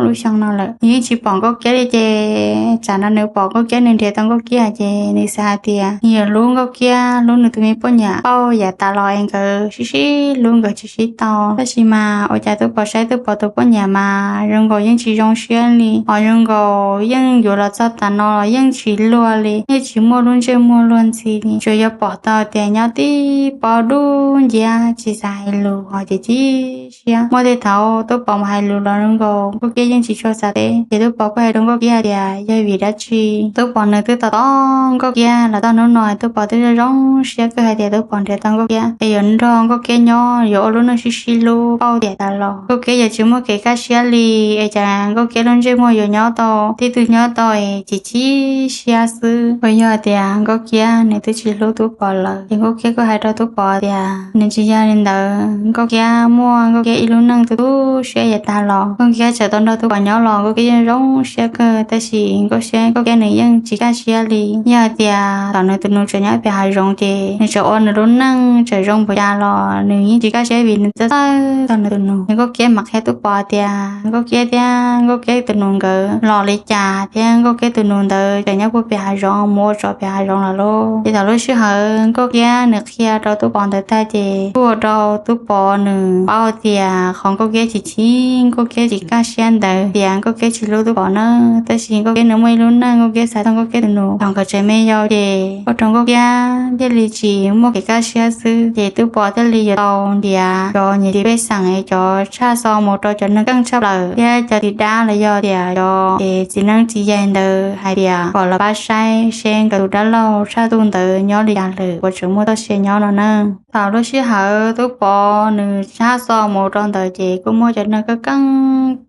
lub xyoo no lawm, nws yeej tsis pom Nkauj Kiab li. Ces tsam no nws pom Nkauj Kiab, nws nrhiav tau Nkauj Kiab ces nws xav hais tias nws yuav hlub Nkauj Kiab, hlub nws tus me poj niam pauj yam tas los es nkawd sib sib hlub, nkawd tsis sib tau. Tab sis mas ua cas Tub Pov saib Tub Pov tus poj niam mas zoo nkaus yeej tsis zoo siab li, ho zoo nkaus yeej yuav los txog tas no los yeej tsis luag li, yeej tsis muaj lub ntsej muag luag ntxhi li. Tsuas yog pom tau tias nyob tib pob dub nciab tsis xav hais lus ho ces chim siab. Muaj tej thaum Tub Pov mus hais lus los zoo nkaus Nkauj Kiab yeej tsis tshua xav teb. Ces Tub Pov kuj hais rau Nkauj Kiab hais tias yog vim dab tsi Tub Pov nws twb tos tos Nkauj Kiab los txog hnub no, Tub Pov twb zoo zoo siab kawg hais tias Tub Pov nrhiav tau Nkauj Kiab es yuav nrog Nkauj Kiab nyob, yuav ua lub neej sib sib hlub pauj tiam tas los. Nkauj Kiab yuav tsis muaj kev kaj siab li, es cas Nkauj Kiab lub ntsej muag yuav nyob tau tib tug nyob tau es chim chim siab xwb. Uas yog tias Nkauj Kiab nws twb tsis hlub Tub Pov lawm, ces Nkauj Kiab kuj hais rau Tub Pov tias nws tsis yog li ntawd. Nkauj Kiab muaj Nkauj Kiab ib lub neej tu tu siab yav tag los, Nkauj Kiab tseem tau nrog Tub Pov nyob los Nkauj Kiab yeej zoo siab kawg, tab sis Nkauj Kiab, Nkauj Kiab nws yeej tsis kaj siab li. Yog hais tias thaum nws tus nus tseem nyob pem hav zoov ces nws tseem ua nws lub neej tseem zoo npaum cas los nws yeej tsis kaj siab vim nws txawj txawj txog nws tus nus. Ces Nkauj Kiab mam qhia Tub Pov tias Nkauj Kiab thiab Nkauj Kiab tus nus nkawd los li cas, thiab Nkauj Kiab tus nus ntawd tseem nyob puag pem hav zoov mus ua tsov pem hav zoov los lauj. Ces thaum lub sij hawm Nkauj Kiab nws qhia rau Tub Pov ntawd tag ces kuj ua rau Tub Pov nws paub tias qhov Nkauj Kiab chim chim, Nkauj Kiab tsis kaj siab ntawd tias Nkauj Kiab tsis hlub Tub Pov na. Tab sis Nkauj Kiab nws muaj ib lub neej, Nkauj Kiab xav txog Nkauj Kiab tus nus thaum nkawd tseem me yau ces ua rau Nkauj Kiab thiaj li tsis muaj kev kaj siab xwb. Ces Tub Pov thiaj li yuav tau ntiav cov niam txiv pej xeem es cov tshaj xo mus rau cov neeg keej tshaj plaws thiab cov tis dab los yog tias cov txiv neeb txiv yaig ntawd hais tias kom los pab saib seb nkawd tus dab laug tshaj tuj ntawd nyob li cas lawm uas tseem muaj txoj sia nyob no na. Thaum lub sij hawm Tub Pov nws tshaj xo mus rau ntawd ces kuj muaj cov neeg keej keej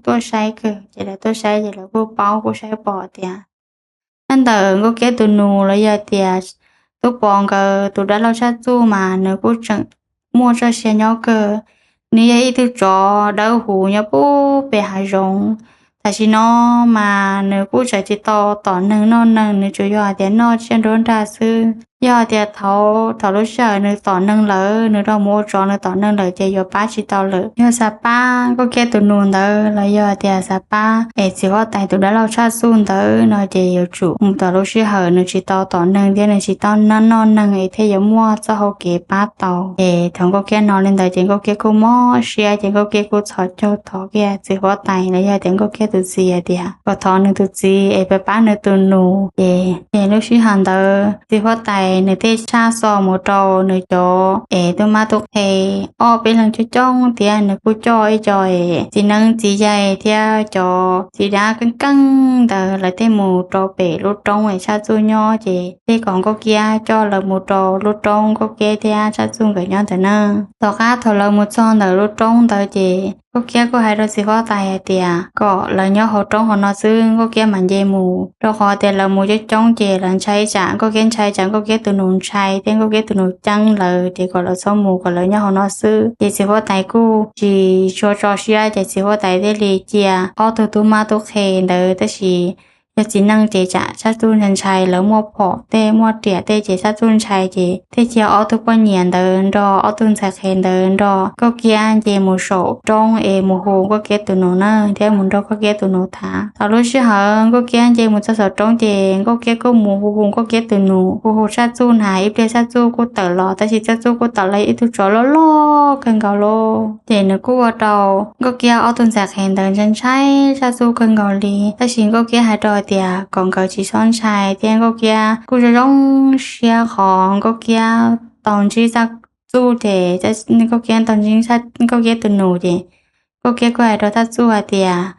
tuaj saib kawg, ces lawv tuaj saib ces lawv kuj paub kuj saib pom tias nyob ntawm Nkauj Kiab tus nus los yog tias Tub Pov nkawd tus dab laug tshaj tuj mas nws kuj tseem muaj txoj sia nyob kawg. Nws yog ib tug tsov dawb huv nyob puag pem hav zoov. Tam sim no mas nws kuj tseem tsis tau tom neeg noj neeg, nws tsuas yog hais tias noj tsiaj nruab nrag xwb. Yog hais tias thaum, thaum lub sij hawm nws tom neeg lawm, nws rov mus ua tsov nws tom neeg lawm ces yuav pab tsis tau lawm. Yog xav pab Nkauj Kiab tus nus ntawd los yog hais tias xav pab es txiv huab tais tus dab laug tshaj tuj ntawd no ces yuav tsum mus thaum lub sij hawm nws tsis tau tom neeg thiab nws tsis tau noj neeg es thiaj yuav muaj txoj hau kev pab tau. Ces thaum Nkauj Kiab hnov li ntawd ces Nkauj Kiab kuj mob siab ces Nkauj Kiab kuj txhos caug thov kiag txiv huab tais los yog tias Nkauj Kiab tus txiv hais tias kom thov nws tus txiv es pab pab nws tus nus. Ces, ces lub sij hawm ntawd txiv huab tais es nws thiaj tshaj xo mus rau nws cov es tub mab tub qhe ob peb leeg coob coob thiab nws kuj coj ib co es txiv neeb txiv yaig thiab cov txiv dab keej keej ntawd lawv thiaj mus rau pem lub roob es Tshaj Txuj nyob ces thiaj kom Nkauj Kiab coj lawv mus rau lub roob Nkauj Kiab thiab Tshaj Txuj nkawd nyob ntawd na. Tom qab thaum lawv mus txog ntawm lub roob ntawd ces Nkauj Kiab kuj hais rau txiv huab tais hais tias kom lawv nyob hauv roob hauv no xwb Nkauj Kiab mam nce mus, rau qhov tias lawv mus coob coob ces lawv ntshai tsam Nkauj Kiab ntshai tsam Nkauj Kiab tus nus ntshai thiab Nkauj Kiab tus nus ceeb lawv ces kom lawv txhob mus, kom lawv nyob hauv no xwb. Ces txiv huab tais kuj tsis tshua tso siab ces txiv huab tais thiaj li cia ob tug tub mab tub qhe ntawd, tab sis yog txiv neej ces tsam Tshaj Txuj ntshai ntshai, lawv muaj phom tej muaj riam tej ces Tshaj Txuj ntshai ces thiaj cia ob tug poj niam ntawd nrog ob tug ntxhais qhe ntawd nrog Nkauj Kiab nce mus saum roob es mus hu Nkauj Kiab tus nus na, thiab mus nrog Nkauj Kiab tus nus tham. Thaum lub sij hawm Nkauj Kiab nce mus txog saum roob ces Nkauj Kiab kuj mus hu hu Nkauj Kiab tus nus, hu hu Tshaj Txuj na, ib pliag Tshaj Txuj kuj tawm los, tab sis Tshaj Txuj kuj tawm los ib tug tsov loj loj kawg nkaus lauj. Ces nws kuj ua rau Nkauj Kiab ob tug ntxhais qhe ntawd ntshai ntshai Tshaj Txuj kawg nkaus li, tab sis Nkauj Kiab hais rau hais tias kom nkawd tsis txhob ntshai thiab Nkauj Kiab kuj zoo zoo siab qhov Nkauj Kiab tau ntsib Tshaj Txuj ces Nkauj Kiab tau ntsib Nkauj Kiab tus nus ces Nkauj Kiab kuj hais rau Tshaj Txuj hais tias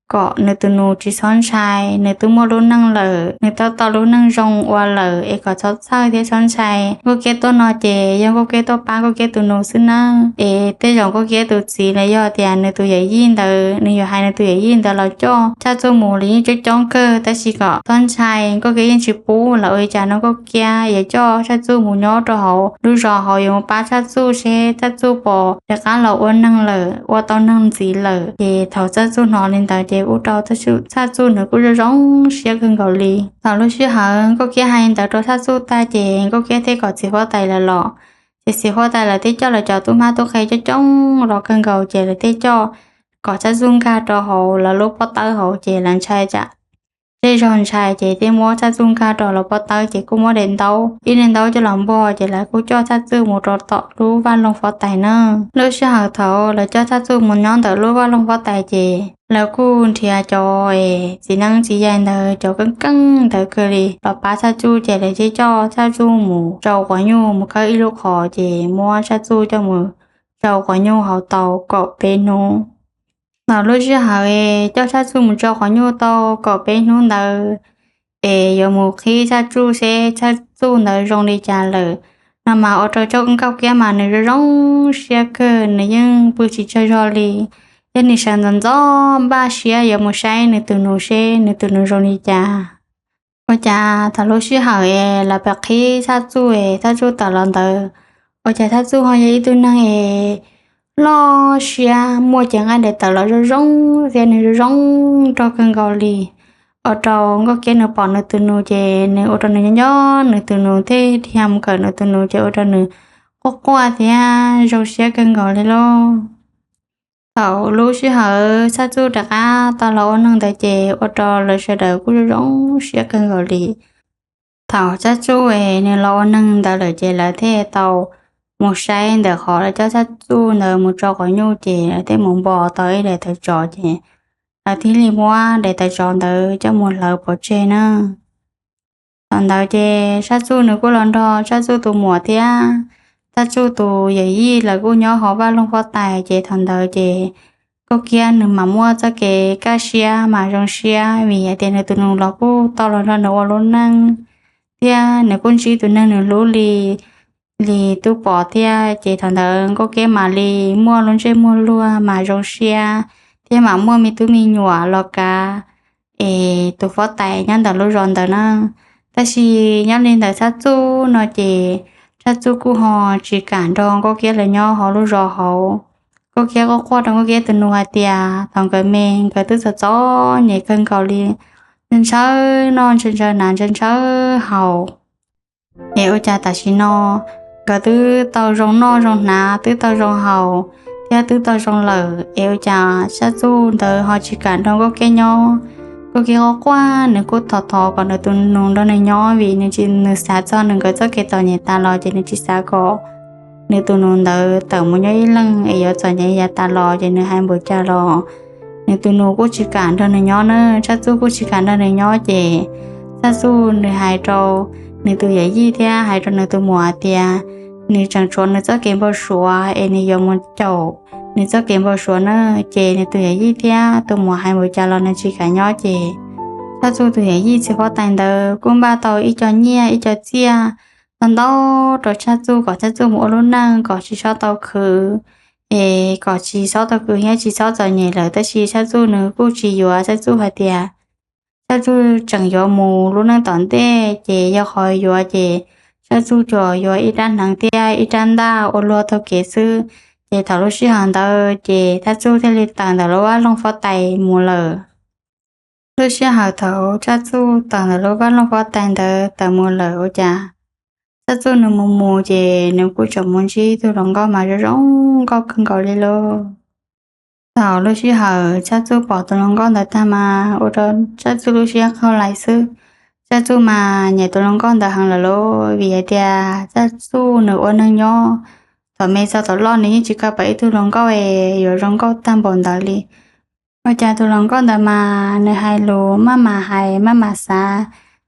kom nws tus nus tsis txhob ntshai, nws twb muaj lub neej lawm, nws twb tau lub neej zoo ua lawm es kom txhob txhawj thiab txhob ntshai. Nkauj Kiab tuaj no ces yog Nkauj Kiab tuaj pab Nkauj Kiab tus nus xwb nawb, es tej zaum Nkauj Kiab tus txiv los yog tias nws tus yawm yij ntawd, nws yuav hais nws tus yawm yij ntawd los coj Tshaj Txuj mus los yeej coob coob kawg, tab sis kom txhob ntshai, Nkauj Kiab yeej tsis pub lawm. Ua li cas no Nkauj Kiab yuav coj Tshaj Txuj mus nyob rau hauv lub zos hauv, yuav mus pab Tshaj Txuj seb Tshaj Txuj puas rov qab los ua neeg lawm, ua tau neeg ntxiv lawm. Ces thaum Tshaj Txuj hnov li ntawd ces ua rau Tshaj Txuj nws kuj zoo zoo siab kawg nkaus li. Thaum lub sij hawm Nkauj Kiab hais li ntawd rau Tshaj Txuj tag ces Nkauj Kiab thiaj kom txiv huab tais lawv los. Ces txiv huab tais lawv thiaj coj lawv cov tub mab tub qhe coob coob los kawg nkaus ces lawv thiaj coj kom Tshaj Txuj nkag rau hauv lawv lub pob tawb hauv ces lawv ntshai tsam zej zog ntshai ces thiaj muab Tshaj Txuj nkag rau lawv pob tawb ces kuj muab daim ntaub, ib daim ntaub coj los npog ces lawv kuj coj Tshaj Txuj mus rau tom lub vaj loog huab tais na. Lub sij hawm thaum lawv coj Tshaj Txuj mus nyob ntawm lub vaj loog huab tais ces lawv kuj nrhiav cov es txiv neeb txiv yaig ntawd cov keej keej ntawd kawg li los pab Tshaj Txuj ces lawv thiaj coj Tshaj Txuj mus tsau quav nyuj mus khawb ib lub qhov ces muab Tshaj Txuj coj mus tsau quav nyuj hauv tau kaum peb hnub. Thaum lub sij hawm coj Tshaj Txuj mus tsau quav nyuj tau kaum peb hnub ntawd es yuav mus qhib Tshaj Txuj seb Tshaj Txuj ntawd zoo li cas lawm no mas ua rau Nkauj Kiab mas nws zoo zoo siab kawg, nws yeej pw tsis tsaug zog li. Yog nws sawv ntxov ntxov npaj siab yuav mus saib nws tus nus seb nws tus nus zoo li cas. Ua cas thaum lub sij hawm es lawv pab qhib Tshaj Txuj es Tshaj Txuj tawm los ntawd, ua cas Tshaj Txuj ho yog ib tug neeg es loj siab muaj cev nqaij daim tawv los zoo zoo thiab nws zoo zoo nraug kawg nkaus li. Ua rau Nkauj Kiab nws pom nws tus nus ces nws ua rau nws nyob nyob nws tus nus thiab dhia mus kawm nws tus nus ces ua rau nws quaj quaj thiab zoo siab kawg nkaus li lauj. Thaum lub sij hawm Tshaj Txuj rov qab tau los ua neeg ntawd ces ua rau lawv sawv daws kuj zoo zoo siab kawg nkaus li. Thaum Tshaj Txuj es nws los ua neeg ntawd lawm ces lawv thiaj tau mus saib ntawm qhov lawv coj Tshaj Txuj ntawd mus tsau quav nyuj ces lawv thiaj mus npog tau ib daim tawv tsov ces lawv thiaj li muab daim tawv tsov ntawd coj mus hlawv pov tseg na. Thaum ntawd ces Tshaj Txuj nws kuj los nrog Tshaj Txuj tus muam thiab Tshaj Txuj tus yawm yij lawv kuj nyob hauv vaj loog huab tais ces thaum ntawd ces Nkauj Kiab nws mam muaj txoj kev kaj siab mas zoo siab vim hais tias nws tus nus los kuj tau los nrog nws ua lub neej thiab nws kuj ntsib tus neeg nws hlub li li tub pov thiab ces thaum ntawd Nkauj Kiab mam li muaj lub ntsej muag luag mas zoo siab thiab mam muaj me tub me nyuam los kav es tus huab tais nyob ntawm lub zos ntawd na. Tab sis nyob li ntawm Tshaj Txuj no ces Tshaj Txuj kuj ho tsis kam nrog Nkauj Kiab lawv nyob hauv lub zos hauv. Nkauj Kiab quaj quaj rau Nkauj Kiab tus nus hais tias thaum nkawd me nkawd twb txom txom nyem kawg nkaus li, ntshaw noj ntshaw hnav ntshaw haus es ua cas tam sim no nkawd twb tau zoo noj zoo hnav twb tau zoo haus thiab twb tau zoo lawm es ua cas Tshaj Txuj ntawd ho tsis kam nrog Nkauj Kiab nyob. Nkauj Kiab quaj quaj nws kuj thov thov kom nws tus nus nrog nws nyob vim nws tsis, nws xav txog nws nkawd txoj kev txom nyem tas los ces nws tsis xav kom nws tus nus ntawd tawm mus nyob ib leeg es yuav txom nyem yav tas los ces nws hais npaum cas los nws tus nus kuj tsis kam nrog nws nyob na, Tshaj Txuj kuj tsis kam nrog nws nyob ces Tshaj Txuj nws hais rau nws tus yawm yij thiab hais rau nws tus muam tias nws tseem tshuav nws txoj kev npau suav es nws yuav mus caum nws txoj kev npau suav na. Ces nws tus yawm yij thiab tus muam hais npaum cas los nws tsis kam nyob ces Tshaj Txuj tus yawm yij txiv huab tais ntawd kuj npaj tau ib co nyiaj ib co txiaj ntau ntau rau Tshaj Txuj kom Tshaj Txuj mus ua lub neej kom tsis txhob tau khwv, es kom tsis txhob tau khwv thiab tsis txhob txom nyem lawm. Tab sis Tshaj Txuj nws kuj tsis yuav, Tshaj Txuj hais tias Tshaj Txuj tseem yuav mus lub neej tom ntej ces yog qhov yuav ces Tshaj Txuj tsuas yuav ib rab hneev thiab ib rab ntaj ua luag taug kev xwb. Ces thaum lub sij hawm ntawd ces Tshaj Txuj thiaj li tawm ntawm lub vaj loog huab tais mus lawm. Lub sij hawm thaum Tshaj Txuj tawm ntawm lub vaj loog huab tais ntawd tawm mus lawm ua cas Tshaj Txuj nws mus mus ces nws kuj tseem mus ntsib tus hluas nkauj mas zoo zoo nkauj kawg nkaus li lauj. Thaum lub sij hawm Tshaj Txuj pom tus hluas nkauj ntawd tag mas ua rau Tshaj Txuj lub siab qaug lais xwb. Tshaj Txuj mas nyiam tus hluas nkauj ntawd heev lawm lauj, vim hais tias Tshaj Txuj nws ua neeg nyob thaum me txog thaum loj nws yeej tsis kam pom ib tug hluas nkauj es yuav zoo nkauj tag npaum ntawd li. Ua cas tus hluas nkauj ntawd mas nws hais lus maj mam hais maj mam xav,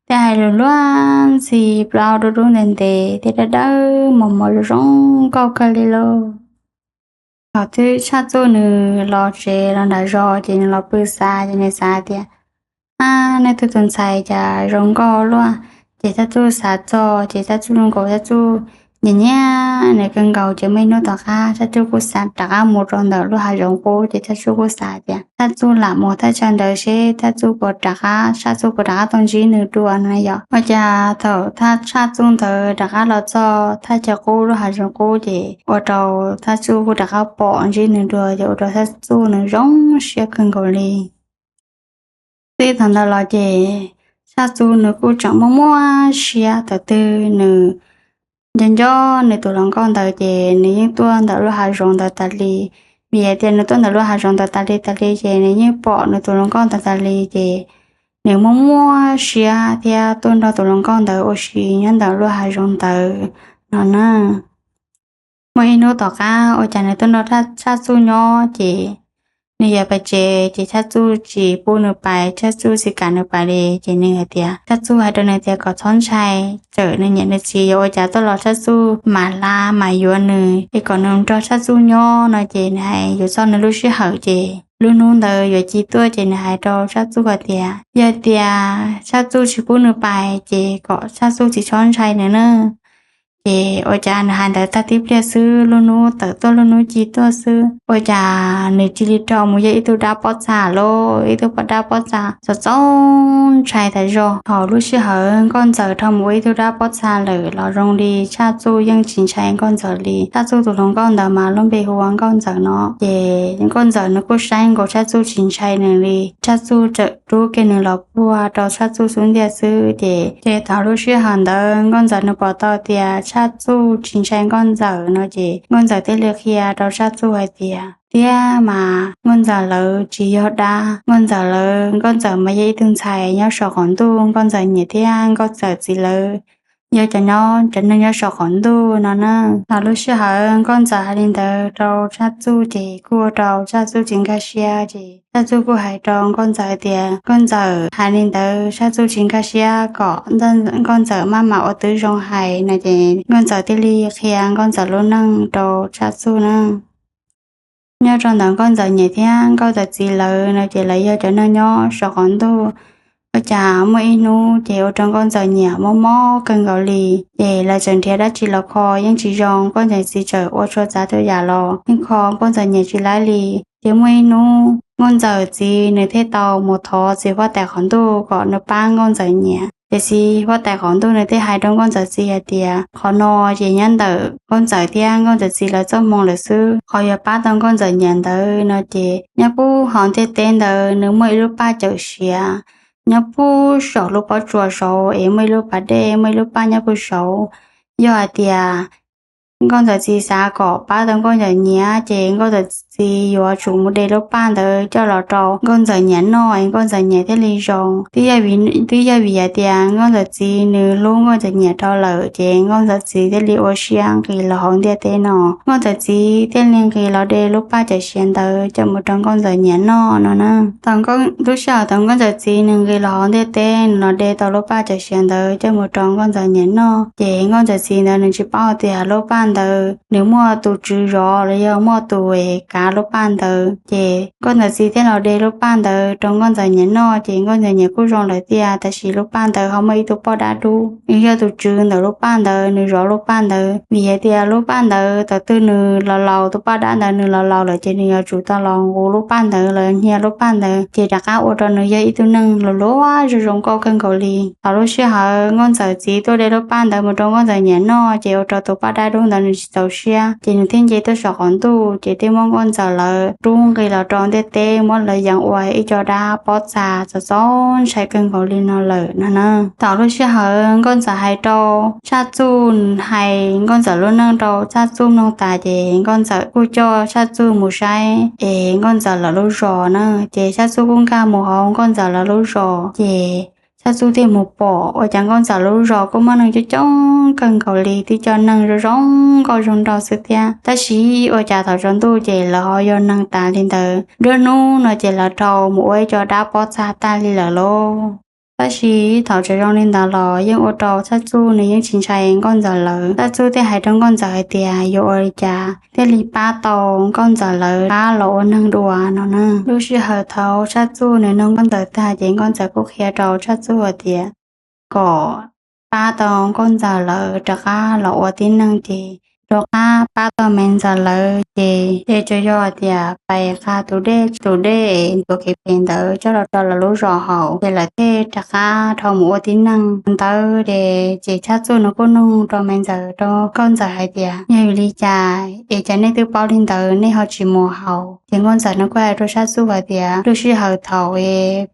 thiab hais lus luag ntxhi plaub dub dub ntev ntev thiab dawb dawb mos mos zoo zoo nkauj kawg li lauj. Thaum twb Tshaj Txuj nws los tsev los nram zos ces nws los pw xav ces nws xav tias, ab, nej tus tus ntxhais cas zoo nkauj luaj. Ces Tshaj Txuj xav txog ces Tshaj Txuj zoo nkaus Tshaj Txuj nyiam nyiam nws kawg nkaus ces muaj ib hnub tom qab Tshaj Txuj kuj xav rov qab mus rau ntawm lub hav zoov qub ces Tshaj Txuj kuj xav tias Tshaj Txuj lam mus thaj chaw ntawd seb Tshaj Txuj puas rov qab, Tshaj Txuj puas rov qab tau ntsib nws dua no yom. Ua cas thaum Tshaj Txuj ntawd rov qab los txog thaj chaw qub lub hav zoov qub ces ua rau Tshaj Txuj kuj rov qab pom ntsib nws dua ces ua rau Tshaj Txuj nws zoo siab kawg nkaus li. Txij thaum ntawd los ces Tshaj Txuj nws kuj tseem muaj muaj siab, thaum twg nws nco nco nws tus hluas nkauj ntawd ces nws yeej tuaj ntawm lub hav zoov ntawd tas li. Vim hais tias nws tuaj ntawm lub hav zoov ntawd tas li tas li ces nws yeej pom nws tus hluas nkauj ntawd tas li ces nws muaj muaj siab thiab tuaj nrog tus hluas nkauj ntawd ua si nyob ntawm lub hav zoov ntawd no na. Muaj ib hnub tom qab ua cas nws tuaj nrog Tshaj Txuj nyob ces nws yuav pais tsev ces Tshaj Txuj tsis pub nws pais, Tshaj Txuj tsis kam nws pais li ces nws hais tias, Tshaj Txuj hais rau nws tias kom txhob ntshai, txawm nws niam nws txiv yuav ua cas tuaj los Tshaj Txuj mam hlab mam yuav nws es kom nws nrog Tshaj Txuj nyob no ces nws hais yuav txog nws lub sij hawm ces lub hnub ntawd yuav ci tuaj ces nws hais rau Tshaj Txuj hais tias yog tias Tshaj Txuj tsis pub nws pais ces kom Tshaj Txuj tsis txhob ntshai nws na. Ces ua cas nws hais ntawd tag tib pliag xwb, lub hnub tawm tuaj lub hnub ci tuaj xwb, ua cas nws cia li rho mus yog ib tug dab pob txha lauj, ib tug dab pob txha txaus txaus ntshai tas zog. Thaum lub sij hawm Nkauj Ntxawm rho mus ua ib tug dab pob txha lawm los zoo li Tshaj Txuj yeej tsis ntshai Nkauj Ntxawm li. Tshaj Txuj tus hluas nkauj ntawd mas lub npe hu ua Nkauj Ntxawm no, ces Nkauj Ntxawm nws kuj saib nkaus Tshaj Txuj tsis ntshai nws li. Tshaj Txuj txawm rub kiag nws los puag rau Tshaj Txuj xub ntiag xwb ces, ces thaum lub sij hawm ntawd Nkauj Ntxawm nws pom tau tias Tshaj Txuj tsis ntshai Nkauj Ntxawm no ces Nkauj Ntxawm thiaj li qhia rau Tshaj Txuj hais tias, tiag mas Nkauj Ntxawm lawv tsis yog dab, Nkauj Ntxawm lawv, Nkauj Ntxawm mas yog ib tug ntxhais nyob saum qaum ntuj, Nkauj Ntxawm niam thiab Nkauj Ntxawm txiv lawv yog cov nyob, cov neeg nyob saum qaum ntuj no na. Thaum lub sij hawm Nkauj Ntxawm hais li ntawd rau Tshaj Txuj ces kuj ua rau Tshaj Txuj tsis nkag siab ces Tshaj Txuj kuj hais rau Nkauj Ntxawm tias Nkauj Ntxawm hais li ntawd Tshaj Txuj tsis nkag siab, kom Nkauj Ntxawm maj mam ua tib zoo hais no ces Nkauj Ntxawm thiaj li qhia Nkauj Ntxawm lub neej rau Tshaj Txuj na. Nyob rau ntawm Nkauj Ntxawm niam thiab Nkauj Ntxawm txiv lawv no ces lawv yog cov neeg nyob saum qaum ntuj. Ua cas muaj ib hnub ces ua rau Nkauj Ntxawm niam mob mob kawg nkaus li, ces lawv txawm nrhiav dab tsi los kho yeej tsis zoo, Nkauj Ntxawm txiv txawm ua txhua tsav txhua yam los yeej kho Nkauj Ntxawm niam tsis laib li. Ces muaj ib hnub Nkauj Ntxawm txiv nws thiaj tau mus thov txiv huab tais qaum ntuj kom nws pab Nkauj Ntxawm niam. Ces txiv huab tais qaum ntuj nws thiaj hais rau Nkauj Ntxawm txiv hais tias qhov no ces nyob ntawm Nkauj Ntxawm thiab Nkauj Ntxawm txiv lawv txoj hmoo lawm xwb, qhov yuav pab tau Nkauj Ntxawm niam ntawd no ces nyob puag hauv ntiaj teb ntawd nws muaj ib lub paj cawm siav, nyob puag saum lub pob tsuas saud es muaj ib lub pas dej, muaj ib lub paj nyob puag saud. Yog hais tias Nkauj Ntxawm txiv xav kom pab tau Nkauj Ntxawm niam ces Nkauj Ntxawm txiv yuav tsum mus de lub paj ntawd coj los rau nkauj ntxawm niam noj es nkauj ntxawm niam thiaj li zoo. Twb yog vim hais tias nkauj ntxawm txiv nws hlub nkauj ntxawm niam dhau lawm ces nkauj ntxawm txiv thiaj li ua siab nqis los hauv ntiaj teb no. Nkauj ntxawm txiv thiaj li nqis los de lub paj cawm siav ntawd coj mus rau nkauj ntxawm niam noj no na. Thaum lub sij hawm thaum nkauj ntxawm txiv nws nqis los hauv ntiaj teb nws los de tau lub paj cawm siav ntawd coj mus rau nkauj ntxawm niam noj ces nkauj ntxawm txiv ntawd nws tsis paub tias lub paj ntawd nws muaj tus tswv zov los yog muaj tus es kav lub paj ntawd. Ces nkauj ntxawm txiv thiaj los de lub paj ntawd rau nkauj ntxawm niam noj ces nkauj ntxawm niam kuj zoo lawm tiag, tab sis lub paj ntawd ho muaj ib tug poj dab dub nws yog tus tswv ntawm lub paj ntawd nws zov lub paj ntawd. Vim hais tias lub paj ntawd thaum twg nws los laus, tus poj dab ntawd nws los laus lawm ces nws yuav tsum tau los nqus lub paj ntawd los hnia lub paj ntawd ces rov qab ua rau nws yog ib tug neeg luag luag zoo zoo nkauj kawg nkaus li. Thaum lub sij hawm nkauj ntxawm txiv tuaj de lub paj ntawd mus rau nkauj ntxawm niam noj ces ua rau tus poj dab dub ntawd nws tsis txaus siab ces nws thiaj nce tuaj saum qaum ntuj ces thiaj muab nkauj ntxawm lawv rub nqis los rau ntiaj teb, muab lawv yees ua ib co dab pob txha txaus txaus ntshai kawg nkaus li no lawm no na. Thaum lub sij hawm nkauj ntxawm hais rau Tshaj Txuj, hais nkauj ntxawm lub neej rau Tshaj Txuj mloog tas ces nkauj ntxawm kuj coj Tshaj Txuj mus saib es nkauj ntxawm lawv lub zos na. Ces Tshaj Txuj kuj nkag mus hauv nkauj ntxawm lawv lub zos ces Tshaj Txuj thiaj mus pom ua cas nkauj ntxawm lub zos kuj muaj neeg coob coob kawg nkaus li, tib co neeg zoo zoo nkauj zoo nraug xwb thiab. Tab sis ua cas thaum tsaus ntuj ces lawv ho yog neeg tas li ntawd, nruab hnub no ces lawv dhau mus ua ib co dab pob txha tag li lawm lauj. Tab sis thaum tsaug zoo li ntawd los yeej ua rau Tshaj Txuj nws yeej tsis ntshai nkauj ntxawm lawv. Tshaj Txuj thiaj hais rau nkauj ntxawm hais tias yuav ua li cas thiaj li pab tau nkauj ntxawm lawv rov qab los ua neeg dua no na. Lub sij hawm thaum Tshaj Txuj nws nug nkauj ntxawm tag ces nkauj ntxawm kuj qhia rau Tshaj Txuj hais tias kom pab tau nkauj ntxawm lawv rov qab los ua tib neeg ces rov qab pab tau me ntxawm lawv ces, ces tsuas yog tias pais qha tus dej, tus dej es ntxuav kev phem ntawd coj los rau lawv lub zos haus ces lawv thiaj rov qab dhau mus ua tib neeg ntawd. Ces Tshaj Txuj nws kuj nug rau me ntxawm, rau nkauj ntxawm hais tias yog vim li cas es cas nej twb paub li ntawd nej ho tsis mus haus? Ces nkauj ntxawm nws kuj hais rau Tshaj Txuj hais tias lub sij hawm thaum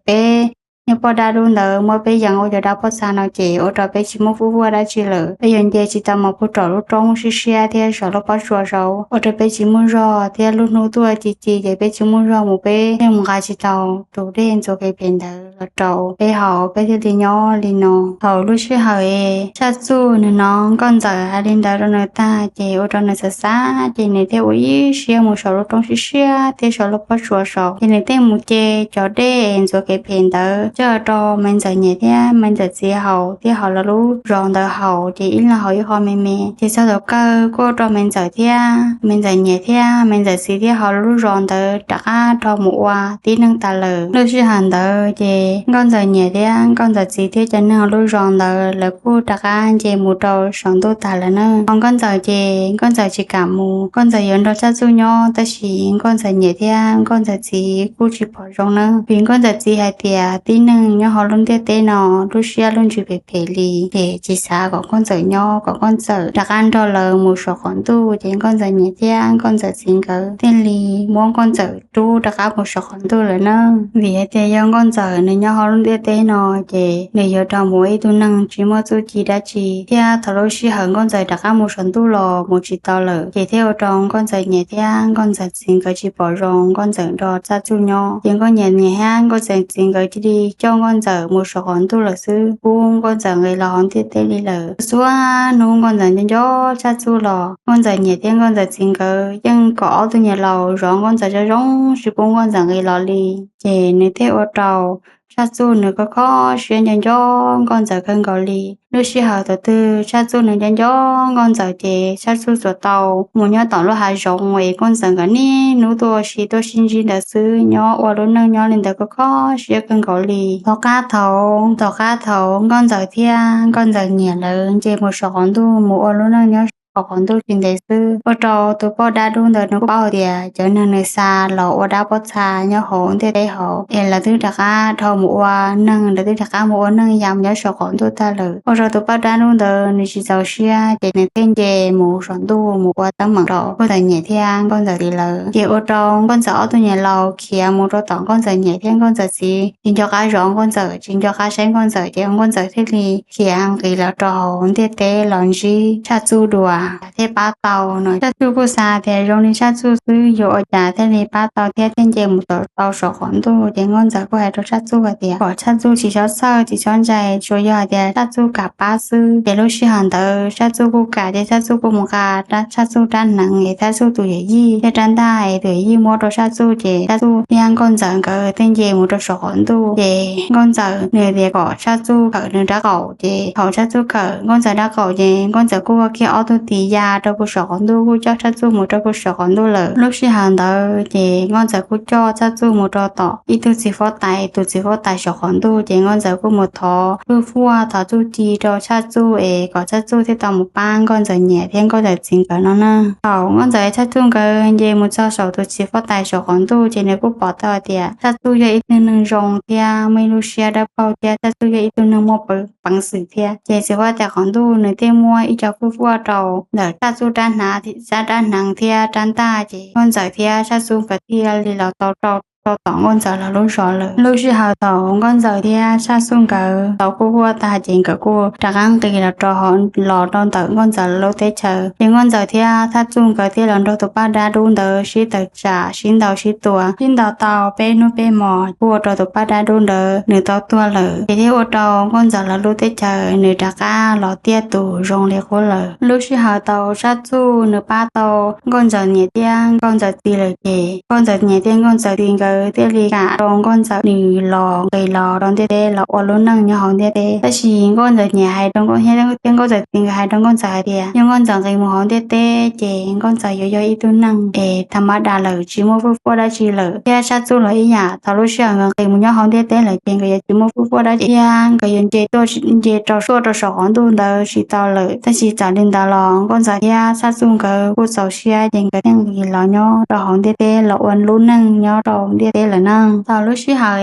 peb niag poj dab dub ntawd muab peb yees ua cov dab pob txha no ces ua rau peb tsis muaj fuj fuaj dab tsi lawm, peb yuav nce tsis tau mus puag tom lub roob siab siab thiab saum lub pob tsuas saud, ua rau peb tsis muaj zog thiab lub hnub tuaj ci ci ces peb tsis muaj zog mus, peb thiaj mus nqa tsis tau tus dej ntxuav kev phem ntawd los rau peb haus, peb thiaj li nyob li no. Thaum lub sij hawm Tshaj Txuj nws hnov nkauj ntxawm hais li ntawd rau nws tag ces ua rau nws xav xav ces nws thiaj ua ib siab mus saum lub roob siab siab thiab saum lub pob tsuas saud ces nws thiaj mus ce cov dej ntxuav kev phem ntawd coj rau me ntxawm niam thiab me ntxawm txiv haus thiab haus lawv lub zos ntawd haus ces ib leeg haus ib qho me me. Ces txog thaum kawg kuj ua rau me ntxawm thiab me ntxawm niam thiab me ntxawm txiv thiab hauv lub zos ntawd rov qab rov mus ua tib neeg tas lawm. Lub sij hawm ntawd ces nkauj ntxawm niam thiab nkauj ntxawm txiv thiab cov neeg hauv lub zos ntawd lawv kuj rov qab nce mus rau saum ntuj tas lawm na. Ho nkauj ntxawm ces nkauj ntxawm tsis kam mus, nkauj ntxawm yuav nrog Tshaj Txuj nyob, tab sis nkauj ntxawm niam thiab nkauj ntxawm txiv kuj tsis pom zoo na, vim nkauj ntxawm txiv hais tias tib neeg nyob hauv lub ntiaj teb no lub siab lub ntsws phem phem li ces tsis xav kom nkauj ntxawm nyob, kom nkauj ntxawm rov qab nrog lawv mus saum qaum ntuj. Ces nkauj ntxawm niam thiab nkauj ntxawm txiv nkawd thiaj li muab nkauj ntxawm rub rov qab mus saum qaum ntuj lawm na. Vim hais tias yog nkauj ntxawm nws nyob hauv lub ntiaj teb no ces nws yuav raug mus ua ib tug neeg tsis muaj txuj ci dab tsi, thiab thaum lub sij hawm nkauj ntxawm rov qab mus saum ntuj los mus tsis tau lawm, ces thiaj ua rau nkauj ntxawm niam thiab nkauj ntxawm txiv nkawd tsis pom zoo nkauj ntxawm nrog Tshaj Txuj nyob. Ces nkauj ntxawm niam thiab nkauj ntxawm txiv nkawd cia li coj nkauj ntxawm mus saum qaum ntuj lawm xwb, pub nkauj ntxawm nqis los hauv ntiaj teb li lawm. Txhua hnub nkauj ntxawm nco nco Tshaj Txuj los nkauj ntxawm niam thiab nkauj ntxawm txiv nkawd yeej kom ob tug niam laus zov nkauj ntxawm zoo zoo tsis pub nkauj ntxawm nqis los li. Ces nws thiaj ua rau Tshaj Txuj nws kho kho siab nco nco nkauj ntxawm kawg nkaus li. Lub sij hawm thaum twg Tshaj Txuj nws nco nco nkauj ntxawm ces Tshaj Txuj tsuas tau mus nyob tom lub hav zoov es nkauj ntxawm nkawd niaj hnub tuaj ua si tuaj sib ntsib ntawd xwb, nyob ua lub neej nyob li ntawd kho kho siab kawg nkaus li. Tom qab thaum, tom qab thaum nkauj ntxawm thiab nkauj ntxawm niam lawv nce mus saum qaum ntuj mus ua lub neej nyob saum qaum ntuj tsis ntev xwb, ua rau tus poj dab dub ntawd nws kuj paub hais tias cov neeg nws xa los ua dab pob txha nyob hauv ntiaj teb hauv es lawv twb rov qab dhau mus ua neeg, lawv twb rov qab mus ua neeg yam nyob saum qaum ntuj tag lawm. Ua rau tus poj dab dub ntawd nws tsis txaus siab ces nws thiaj nce mus saum ntuj mus ua teeb meem rau nkauj ntxawm niam thiab nkauj ntxawm txiv lawv. Ces ua rau nkauj ntxawm ob tug niam laus khiav mus rau tom nkauj ntxawm niam thiab nkauj ntxawm txiv, tsis nco qab zov nkauj ntxawm, tsis nco qab saib nkauj ntxawm, ces nkauj ntxawm thiaj li khiav nqis los rau hauv ntiaj teb los ntsib Tshaj Txuj dua. cas thiaj pab tau no. Sab Txuj kuj xav tias zoo li Sab Txuj xwb yuav ua cas thiaj li pab tau thiab thiaj nce mus tau saum qaum ntuj. Ces Nkauj Ntxawm kuj hais rau Sab Txuj hais tias kom Sab Txuj tsis txhob txhawj tsis txhob ntshai, tsuas yog hais tias Sab Txuj kam pab xwb. Ces lub sij hawm ntawd Sab Txuj kuj kam, ces Sab Txuj kuj mus nqa Sab Txuj rab hneev es Sab Txuj tus yawm yij thiab rab ntaj es tus yawm yij muab rau Sab Txuj, ces Sab Txuj thiab Nkauj Ntxawm nkawd thiaj nce mus rau saum qaum ntuj. Ces Nkauj Ntxawm nws tias kom Sab Txuj khawm nws rab qaum, ces thaum Sab Txuj khawm Nkauj Ntxawm rab qaum ces Nkauj Ntxawm kuj ua kiag ob tug tis ya rau puag saum qaum ntuj kuj coj Sab Txuj mus rau puag saum qaum ntuj lawm. Lub sij hawm ntawd ces Nkauj Ntxawm kuj coj Sab Txuj mus rau tom ib tug txiv huab tais, tus txiv huab tais saum qaum ntuj, ces Nkauj Ntxawm kuj mus thov fwj fuaj thov txuj ci rau Sab Txuj es kom Sab Txuj thiaj tau mus pab Nkauj Ntxawm niam thiab Nkauj Ntxawm txiv nkawd no na. Thaum Nkauj Ntxawm Sab Txuj nkawd nce mus txog saum tus txiv huab tais saum qaum ntuj ces nws kuj pom tau tias Sab Txuj yog ib tug neeg zoo thiab muaj ib lub siab dawb paug thiab Sab Txuj yog ib tug neeg muaj peev xwm thiab. Ces txiv huab tais qaum ntuj nws thiaj muab ib co fwj fuaj rau ntawm Sab Txuj rab hneev, rab hneev thiab rab ntaj, ces Nkauj Ntxawm thiab Sab Txuj nkawd thiaj li los tau rau rau tom Nkauj Ntxawm lawv lub zos lawm. Lub sij hawm thaum Nkauj Ntxawm thiab Sab Txuj nkawd tau fwj fuaj tag ces nkawd kuj rov qab nqis los rau, los rau ntawm Nkauj Ntxawm lawv lub teb chaws. Ces Nkauj Ntxawm thiab Sab Txuj nkawd thiaj los nrog tus paj dab dub ntawd sib tawm tsam sib ntaus sib tua, sib ntaus tau peb hnub peb hmos kuj ua rau tus paj dab dub ntawd nws tau tuag lawm. Ces thiaj ua rau Nkauj Ntxawm lawv lub teb chaws nws rov qab los tiaj tus zoo li qub lawm. Lub sij hawm thaum Sab Txuj nws pab tau Nkauj Ntxawm niam thiab Nkauj Ntxawm txiv lawm ces Nkauj Ntxawm niam thiab Nkauj Ntxawm txiv nkawd thiaj li kam rau Nkauj Ntxawm nws los nqis los rau ntiaj teb los ua lub neej nyob hauv ntiaj teb. Tab sis Nkauj Ntxawm niam hais rau Nkauj, thiab Nkauj Ntxawm txiv nkawd hais rau Nkauj Ntxawm hais tias yog Nkauj Ntxawm nqis mus hauv ntiaj teb ces Nkauj Ntxawm yuav yog ib tug neeg es tham ma das lawm, tsis muaj fwj fuaj dab tsi lawm. Thiab Sab Txuj los ib yam, thaum lub sij hawm nkawd nqis mus nyob hauv ntiaj teb lawm ces nkawd yuav tsis muaj fwj fuaj dab tsi thiab nkawd yuav nce tuaj nce rau suaj rau saum qaum ntuj ntawd tsis tau lawm. Tab sis txawm li ntawd los Nkauj Ntxawm thiab Sab Txuj nkawd kuj txaus siab ces nkawd thiaj nqis los nyob rau hauv ntiaj teb los ua lub neej nyob rau ntiaj teb lawm na. Thaum lub sij hawm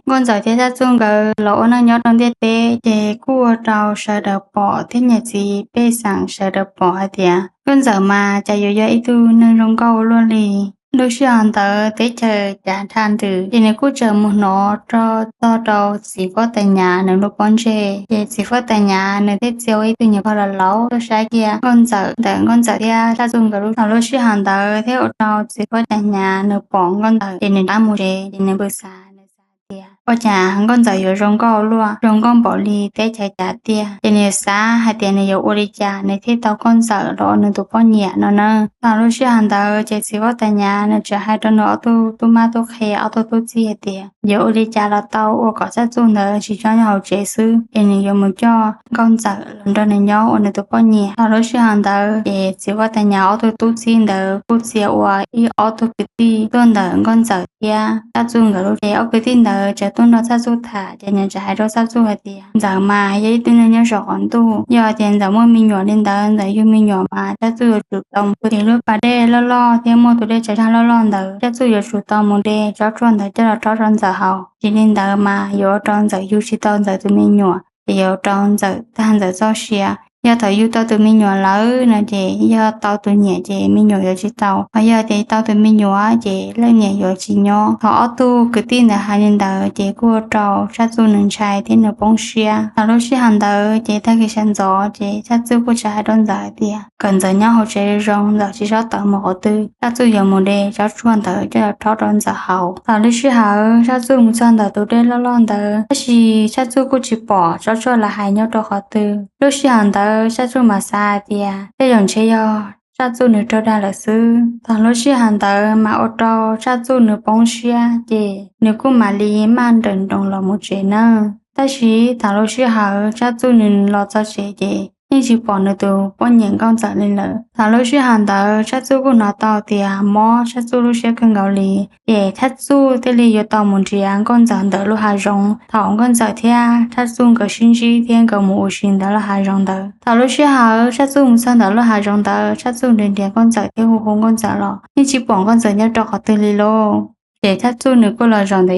Nkauj Ntxawm thiab Sab Txuj nkawd los ua neej nyob rau ntiaj teb ces kuj ua rau sawv daws pom thiab niam txiv pej xeem sawv daws pom hais tias Nkauj Ntxawm mas cas yuav yog ib tug neeg zoo nkauj luaj li. Lub sij hawm ntawd teb chaws cav dhau ntws ces nws kuj tseem mus hnov rau txog rau txiv huab tais Nyav nws lub pob ntseg. Ces txiv huab tais Nyav nws thiaj txia ua ib tug nyuam pog laus laus tuaj saib kiag Nkauj Ntxawm ntawm Nkauj Ntxawm thiab Sab Txuj nkawd lub. Thaum lub sij hawm ntawd thiaj ua rau txiv huab tais Nyav nws pom Nkauj Ntxawm ces nws rov mus tsev ces nws pw xav, nws xav tias ua cas Nkauj Ntxawm yuav zoo nkauj luaj, zoo nkauj npaum li teb chaws cav tiag. Ces nws xav hais tias nws yuav ua li cas nws thiaj tau Nkauj Ntxawm los ua nws tus poj niam no na. Thaum lub sij hawm ntawd ces txiv huab tais Nyav nws tseem hais rau nws ob tug tub mab tub qhe ob tug tub txib hais tias yuav ua li cas los tau ua kom Sab Txuj ntawd tsis nyob nyob hauv tsev xwb es nws yuav mus coj Nkauj Ntxawm los nrog nws nyob ua nws tus poj niam. Thaum lub sij hawm ntawd ces txiv huab tais Nyav ob tug tub txib ntawd kuj txia ua ib ob tug kwv tij tuaj ntawm Nkauj Ntxawm thiab Sab Txuj nkawd lub tsev. Ob kwv tij ntawd tseem tuaj nrog Sab Txuj tham ces nws tseem hais rau Sab Txuj hais tias Ntxawm mas yog ib tug neeg nyob saum qaum ntuj, yog tias Ntxawm muaj me nyuam li ntawd Ntxawm yug me nyuam mas Sab Txuj yuav tsum tau mus tiv lub pas dej loj loj thiab muaj tus dej tsaws zaj loj loj ntawd, Sab Txuj yuav tsum tau mus de tsob tshuaj ntawd coj los rhaub rau Ntxawm haus. Tsis li ntawd mas yuav ua rau Ntxawm yug tsis tau Ntxawm tus me nyuam ces yuav ua rau Ntxawm tag Ntxawm txoj sia. Yog thaum yug tau tus me nyuam lawm no ces yog tau tus niam ces me nyuam yuav tsis tau, ho yog tias tau tus me nyuam ces leej niam yuav tsis nyob. Thaum ob tug kwv tij ntawd hais li ntawd ces kuj ua rau Sab Txuj nws ntshai thiab nws poob siab. Thaum lub sij hawm ntawd ces tag kis sawv ntxov ces Sab Txuj kuj tseem hais rau Ntxawm hais tias kom Ntxawm nyob hauv tsev zoo, Ntxawm tsis txhob tawm mus qhov twg, Sab Txuj yuav mus de tsob tshuaj ntawd coj los rhaub rau Ntxawm haus. Thaum lub sij hawm Sab Txuj mus txog ntawm tus dej loj loj ntawd tab sis Sab Txuj kuj tsis pom tsob tshuaj lawv hais nyob rau qhov twg. Lub sij hawm ntawd Sab Txuj mam xav hais tias tej zaum ntshe yog Sab Txuj nws raug dag lawm xwb. Thaum lub sij hawm ntawd mas ua rau Sab Txuj nws poob siab ces nws kuj mam li maj nrawm nroos los mus tsev nawb. Tab sis thaum lub sij hawm Sab Txuj nws los txog tsev ces yeej tsis pom nws tus poj niam Nkauj Ntxawm li lawm. Thaum lub sij hawm ntawd Sab Txuj kuj hnov tau tias mob Sab Txuj lub siab kawg nkaus li. Ces Sab Txuj thiaj li yuav tau mus nrhiav Nkauj Ntxawm ntawm lub hav zoov. Thaum Nkauj Ntxawm thiab Sab Txuj nkawd sib ntsib thiab nkawd mus ua si ntawm lub hav zoov ntawd. Thaum lub sij hawm Sab Txuj mus txog ntawm lub hav zoov ntawd, Sab Txuj nrhiav nrhiav Nkauj Ntxawm thiab hu hu Nkauj Ntxawm los yeej tsis pom Nkauj Ntxawm nyob rau qhov twg li lauj. Ces Tshaj Txuj nws kuj los zaum ntawm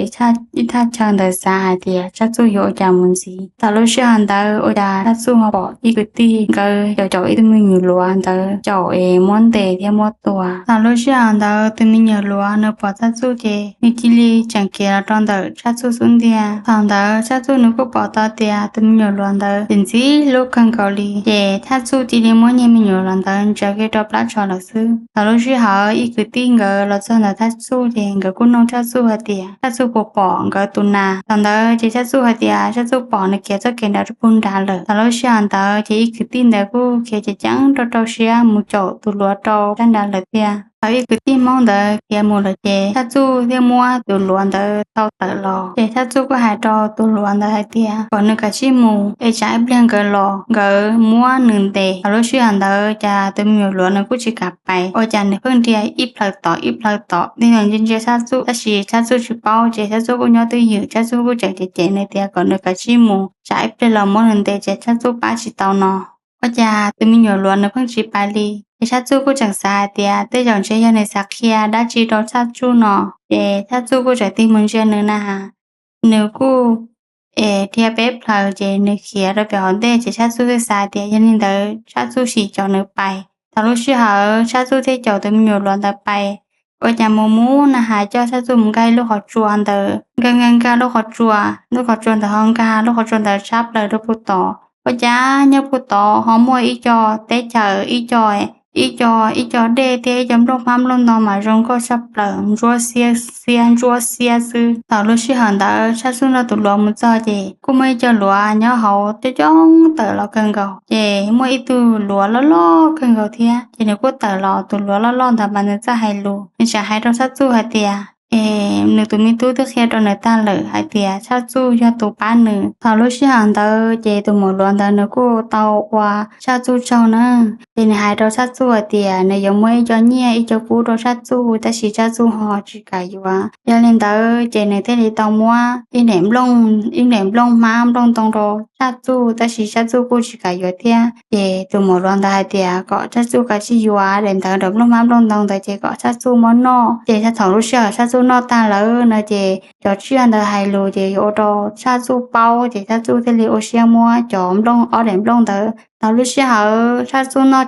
ib thaj chaw ntawd xav hais tias Tshaj Txuj yuav ua cas mus ntxiv. Thaum lub sij hawm ntawd ua cas Tshaj Txuj ho pom ib kwv tij nkawd caum caum ib tug me nyuam luav ntawd caum es muab ntes thiab muab tua. Thaum lub sij hawm ntawd tus me nyuam luav nws pom Tshaj Txuj ces nws cia li tseem khiav los rau ntawm Tshaj Txuj xub ntiag. Thaum ntawd Tshaj Txuj nws kuj pom tau tias tus me nyuam luav ntawd txim ntxim hlub kawg nkaus li, ces Tshaj Txuj cia li muab niag me nyuam luav ntawd ntsaws kiag rau plab tsho lawm xwb. Thaum lub sij hawm ib kwv tij nkawd los txog ntawm Tshaj Txuj ces nkawd kuj nug Tshaj Txuj hais tias Tshaj Txuj puas pom nkawd tus nas. Thaum ntawd ces Tshaj Txuj hais tias Tshaj Txuj pom, nws khiav txoj kev nrad rau puag nrad lawm. Thaum lub sij hawm ntawd ces ib kwv tij ntawd kuj khiav ceev ceev rau rau siab mus caum tus luav rau sab nrad lawm thiab. Thaum ib kwv tij Hmoob ntawd khiav mus lawm ces Tshaj Txuj thiaj muab tus luav ntawd thau tawm los. Ces Tshaj Txuj kuj hais rau tus luav ntawd hais tias kom nws kav tsij mus es tsam ib pliag nkawd los nkawd muab nws ntes. Thaum lub sij hawm ntawd cas tus me nyuam luav nws kuj tsis kam pais, ua cas nws pheej nrhiav ib plhaw tom ib plhaw tom, nws ntsia ntsia Tshaj Txuj tab sis Tshaj Txuj tsis paub. Ces Tshaj Txuj kuj nyob twj ywm, Tshaj Txuj kuj tseem cem cem nws tias kom nws kav tsij mus, tsam ib pliag los muab nws ntes ces Tshaj Txuj pab tsis tau no. Ua cas tus me nyuam luav nws pheej tsis pais li. Ces Tshaj Txuj kuj tseem xav hais tias tej zaum ntshe yog nws xav qhia dab tsi rau Tshaj Txuj no. Ces Tshaj Txuj kuj tseem tig mus ntsia nws na has, nws kuj es dhia peb plhaws ces nws khiav rau pem hauv ntej. Ces Tshaj Txuj thiaj xav tias yog li ntawd Tshaj Txuj sim caum nws pais. Thaum lub sij hawm Tshaj Txuj thiaj caum tus me nyuam luav ntawd pais. Ua cas mus mus na has coj Tshaj Txuj mus nkag lub qhov tsua ntawd, nkag nkag nkag lub qhov tsua, lub qhov tsua ntawd ho nkag lub qhov tsua ntawd tshab plaws rau puag tod. Ua cas nyob puag tod ho muaj ib co teb chaws, ib co ib co ib co dej thiab ib co nplooj hmab nplooj ntoo mas zoo nkauj tshaj plaws, ntsuab xiab xiab ntsuab xiab xwb. Thaum lub sij hawm ntawd Tshaj Txuj nrog tus luav mus txog ces kuj muaj ib co luav nyob hauv coob coob tawm los kawg nkaus. Ces muaj ib tug luav loj loj kawg nkaus thiab, ces nws kuj tawm los. Tus luav loj loj ntawd mas nws txawj hais lus, nws tseem hais rau Tshaj Txuj hais tias es nws tus me tub twb qhia rau nws tag lawm hais tias Tshaj Txuj yog tus pab nws. Thaum lub sij hawm ntawd ces tus muam luav ntawd nws kuj tau ua Tshaj Txuj tsaug na. Ces nws hais rau Tshaj Txuj hais tias nws yuav muab ib co nyiaj ib co kub rau Tshaj Txuj, tab sis Tshaj Txuj ho tsis kam yuav. Yog li ntawd ces nws thiaj li tau muab ib daim nplooj, ib daim nplooj hmab nplooj ntoo rau Tshaj Txuj, tab sis Tshaj Txuj kuj tsis kam yuav thiab. Ces tus muam luav ntawd hais tias kom Tshaj Txuj kav tsij yuav daim ntawd, daim nplooj hmab nplooj ntoo ntawd ces kom Tshaj Txuj muab noj. Ces thaum lub sij hawm Tshaj Txuj noj tag lawm no ces cov tsiaj ntawd hais lus ces yuav ua rau Tshaj Txuj paub, ces Tshaj Txuj thiaj li ua siab muab cov nplooj, ob daim nplooj ntawd. Thaum lub sij hawm Tshaj Txuj noj,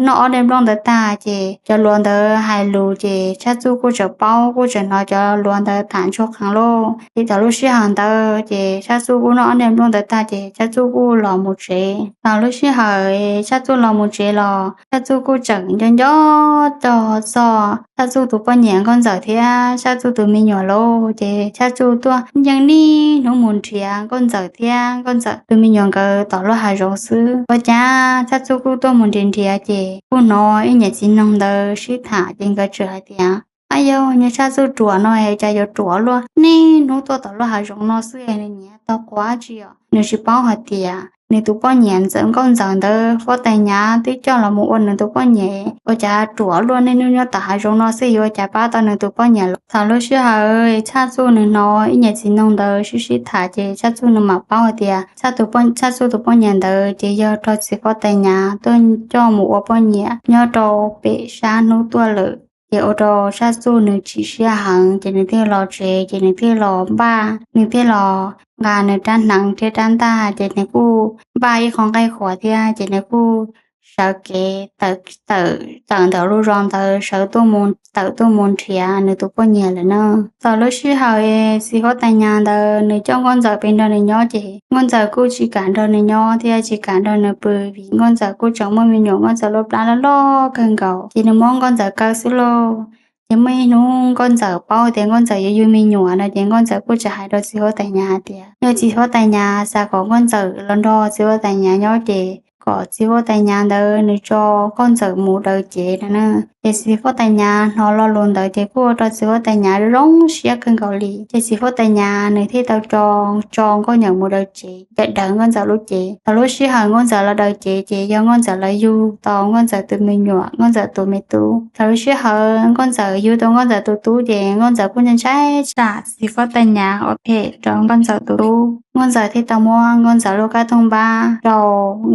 noj ob daim nplooj ntawd tag ces cov luav ntawd hais lus ces Tshaj Txuj kuj tseem paub, kuj tseem hnov cov luav ntawd tham ntsuag qhees lauj. Ces thaum lub sij hawm ntawd ces Tshaj Txuj kuj noj ob daim nplooj ntawd tag ces Tshaj Txuj kuj los mus tsev. Thaum lub sij hawm Tshaj Txuj los mus tsev los Tshaj Txuj kuj tseem nco nco txog Tshaj Txuj tus poj niam Nkauj Ntxawm thiab Tshaj Txuj tus me nyuam lauj. Ces Tshaj Txuj tuaj yeej niaj hnub mus nrhiav Nkauj Ntxawm thiab Nkauj Ntxawm tus me nyuam nkawd tom lub hav zoov xwb. Ua cas Tshaj Txuj kuj tuaj mus nrhiav nrhiav ces kuj hnov ib niam txiv noog ntawd sib tham ces nkawd txawm hais tias, ab yog nws Tshaj Txuj ruam no es cas yuav ruam luaj, niaj hnub tuaj tom lub hav zoov no xwb es nws nyiam tau quav tsi os. Nws tsis paub hais tias nws tus poj niam Ntxawm, Nkauj Ntxawm ntawd Huab Tais Nyav twb coj los mus ua nws tus poj niam, ua cas ruam luaj, niaj hnub nyob tom hav zoov no xwb yuav ua cas pab tau nws tus poj niam los. Thaum lub sij hawm Tshaj Txuj nws hnov ib niam txiv noog ntawd sib sib tham ces Tshaj Txuj nws mam paub hais tias Tshaj Txuj tus poj niam ntawd ces yog raug txiv Huab Tais Nyav tuaj coj mus ua poj niam nyob rau pem sab hnub tuaj lawm. Ces ua rau Tshaj Txuj nws chim siab heev ces nws thiaj los tsev, ces nws thiaj los npaj, nws thiaj los nqa nws rab hneev thiab rab ntaj, ces nws kuj npaj ib qho nqaij qhuav thiab ces nws kuj sawv kev tawm ntawm lub zos ntawd sawv tuaj mus, tawm tuaj mus nrhiav nws tus poj niam lawm na. Thaum lub sij hawm txiv Huab Tais Nyav ntawd nws coj Nkauj Ntxawm pem nrog nws nyob ces Nkauj Ntxawm kuj tsis kam nrog nws nyob thiab tsis kam nrog nws pw, vim Nkauj Ntxawm kuj tseem muaj me nyuam, Nkauj Ntxawm lub plab loj loj kawg nkaus ces nws muab Nkauj Ntxawm kaw xwb lauj. Ces muaj ib hnub Nkauj Ntxawm paub tias Nkauj Ntxawm yuav yug me nyuam no ces Nkauj Ntxawm kuj tseem hais rau txiv Huab Tais Nyav hais tias yog txiv Huab Tais Nyav xav kom Nkauj Ntxawm los nrog txiv Huab Tais Nyav nyob ces kom txiv Huab Tais Nyav ntawd nws tso Nkauj Ntxawm mus daws cev no na. Ces txiv Huab Tais Nyav hnov lo lus ntawd ces kuj ua rau txiv Huab Tais Nyav zoo siab kawg nkaus li. Ces txiv Huab Tais Nyav nws thiaj tau tso, tso Nkauj Ntxawm mus daws cev, daws Nkauj Ntxawm lub cev. Thaum lub sij hawm Nkauj Ntxawm los daws cev ces yog Nkauj Ntxawm los yug tau Nkauj Ntxawm tus me nyuam, Nkauj Ntxawm tus me tub. Thaum lub sij hawm Nkauj Ntxawm yug tau Nkauj Ntxawm tus tub ces Nkauj Ntxawm kuj ntshai ntshai tsam txiv Huab Tais Nyav ua phem rau Nkauj Ntxawm tus tub. Nkauj Ntxawm thiaj tau muab Nkauj Ntxawm lub kab toog npab rau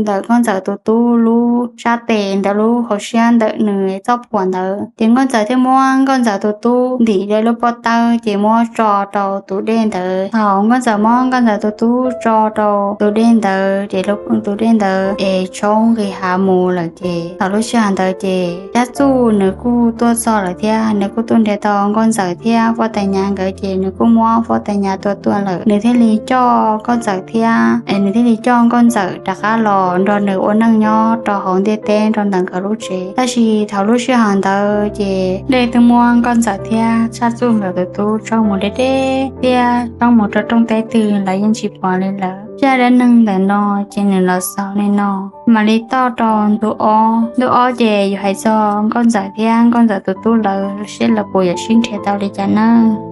ntawm Nkauj Ntxawm tus tub lub sab tes ntawm lub hauv siab ntawm nws txoj phuam. ntawd. Ces Nkauj Ntxawm thiaj muab Nkauj Ntxawm tus tub ntim rau lub pob tawb ces muab tso rau tus dej ntawd. Thaum Nkauj Ntxawm muab Nkauj Ntxawm tus tub tso rau tus dej ntawd ces tus dej ntawd es tshoob nqis hav mus lawm. Ces thaum lub sij hawm ntawd ces Tsab Txuj nws kuj tuaj txog lawm thiab nws kuj tuaj nrhiav tau Nkauj Ntxawm thiab Poj Tais Nyas nkawd ces nws kuj muab Poj Tais Nyas tua tuaj lawm. Nws thiaj li coj Nkauj Ntxawm thiab es nws thiaj li coj Nkauj Ntxawm rov qab los nrog nws ua neej nyob rau hauv ntiaj teb rau ntawm nkawd lub tsev. Tab sis thaum lub sij hawm ntawd ces dej twb muab Nkauj Ntxawm thiab Tsab Txuj nkawd tus tub tshoob mus deb deb thiab tshoob mus rau rooj teb twg los yeej tsis pom li lawm. Zaj dab neeg ntawm no ces nws los xaus li no. Mam li txog rau ntu ob. Ntu ob ces yuav hais txog Nkauj Ntxawm thiab Nkauj Ntxawm tus tub lawv seb lawv puas yuav sib nrhiav tau li cas nawb.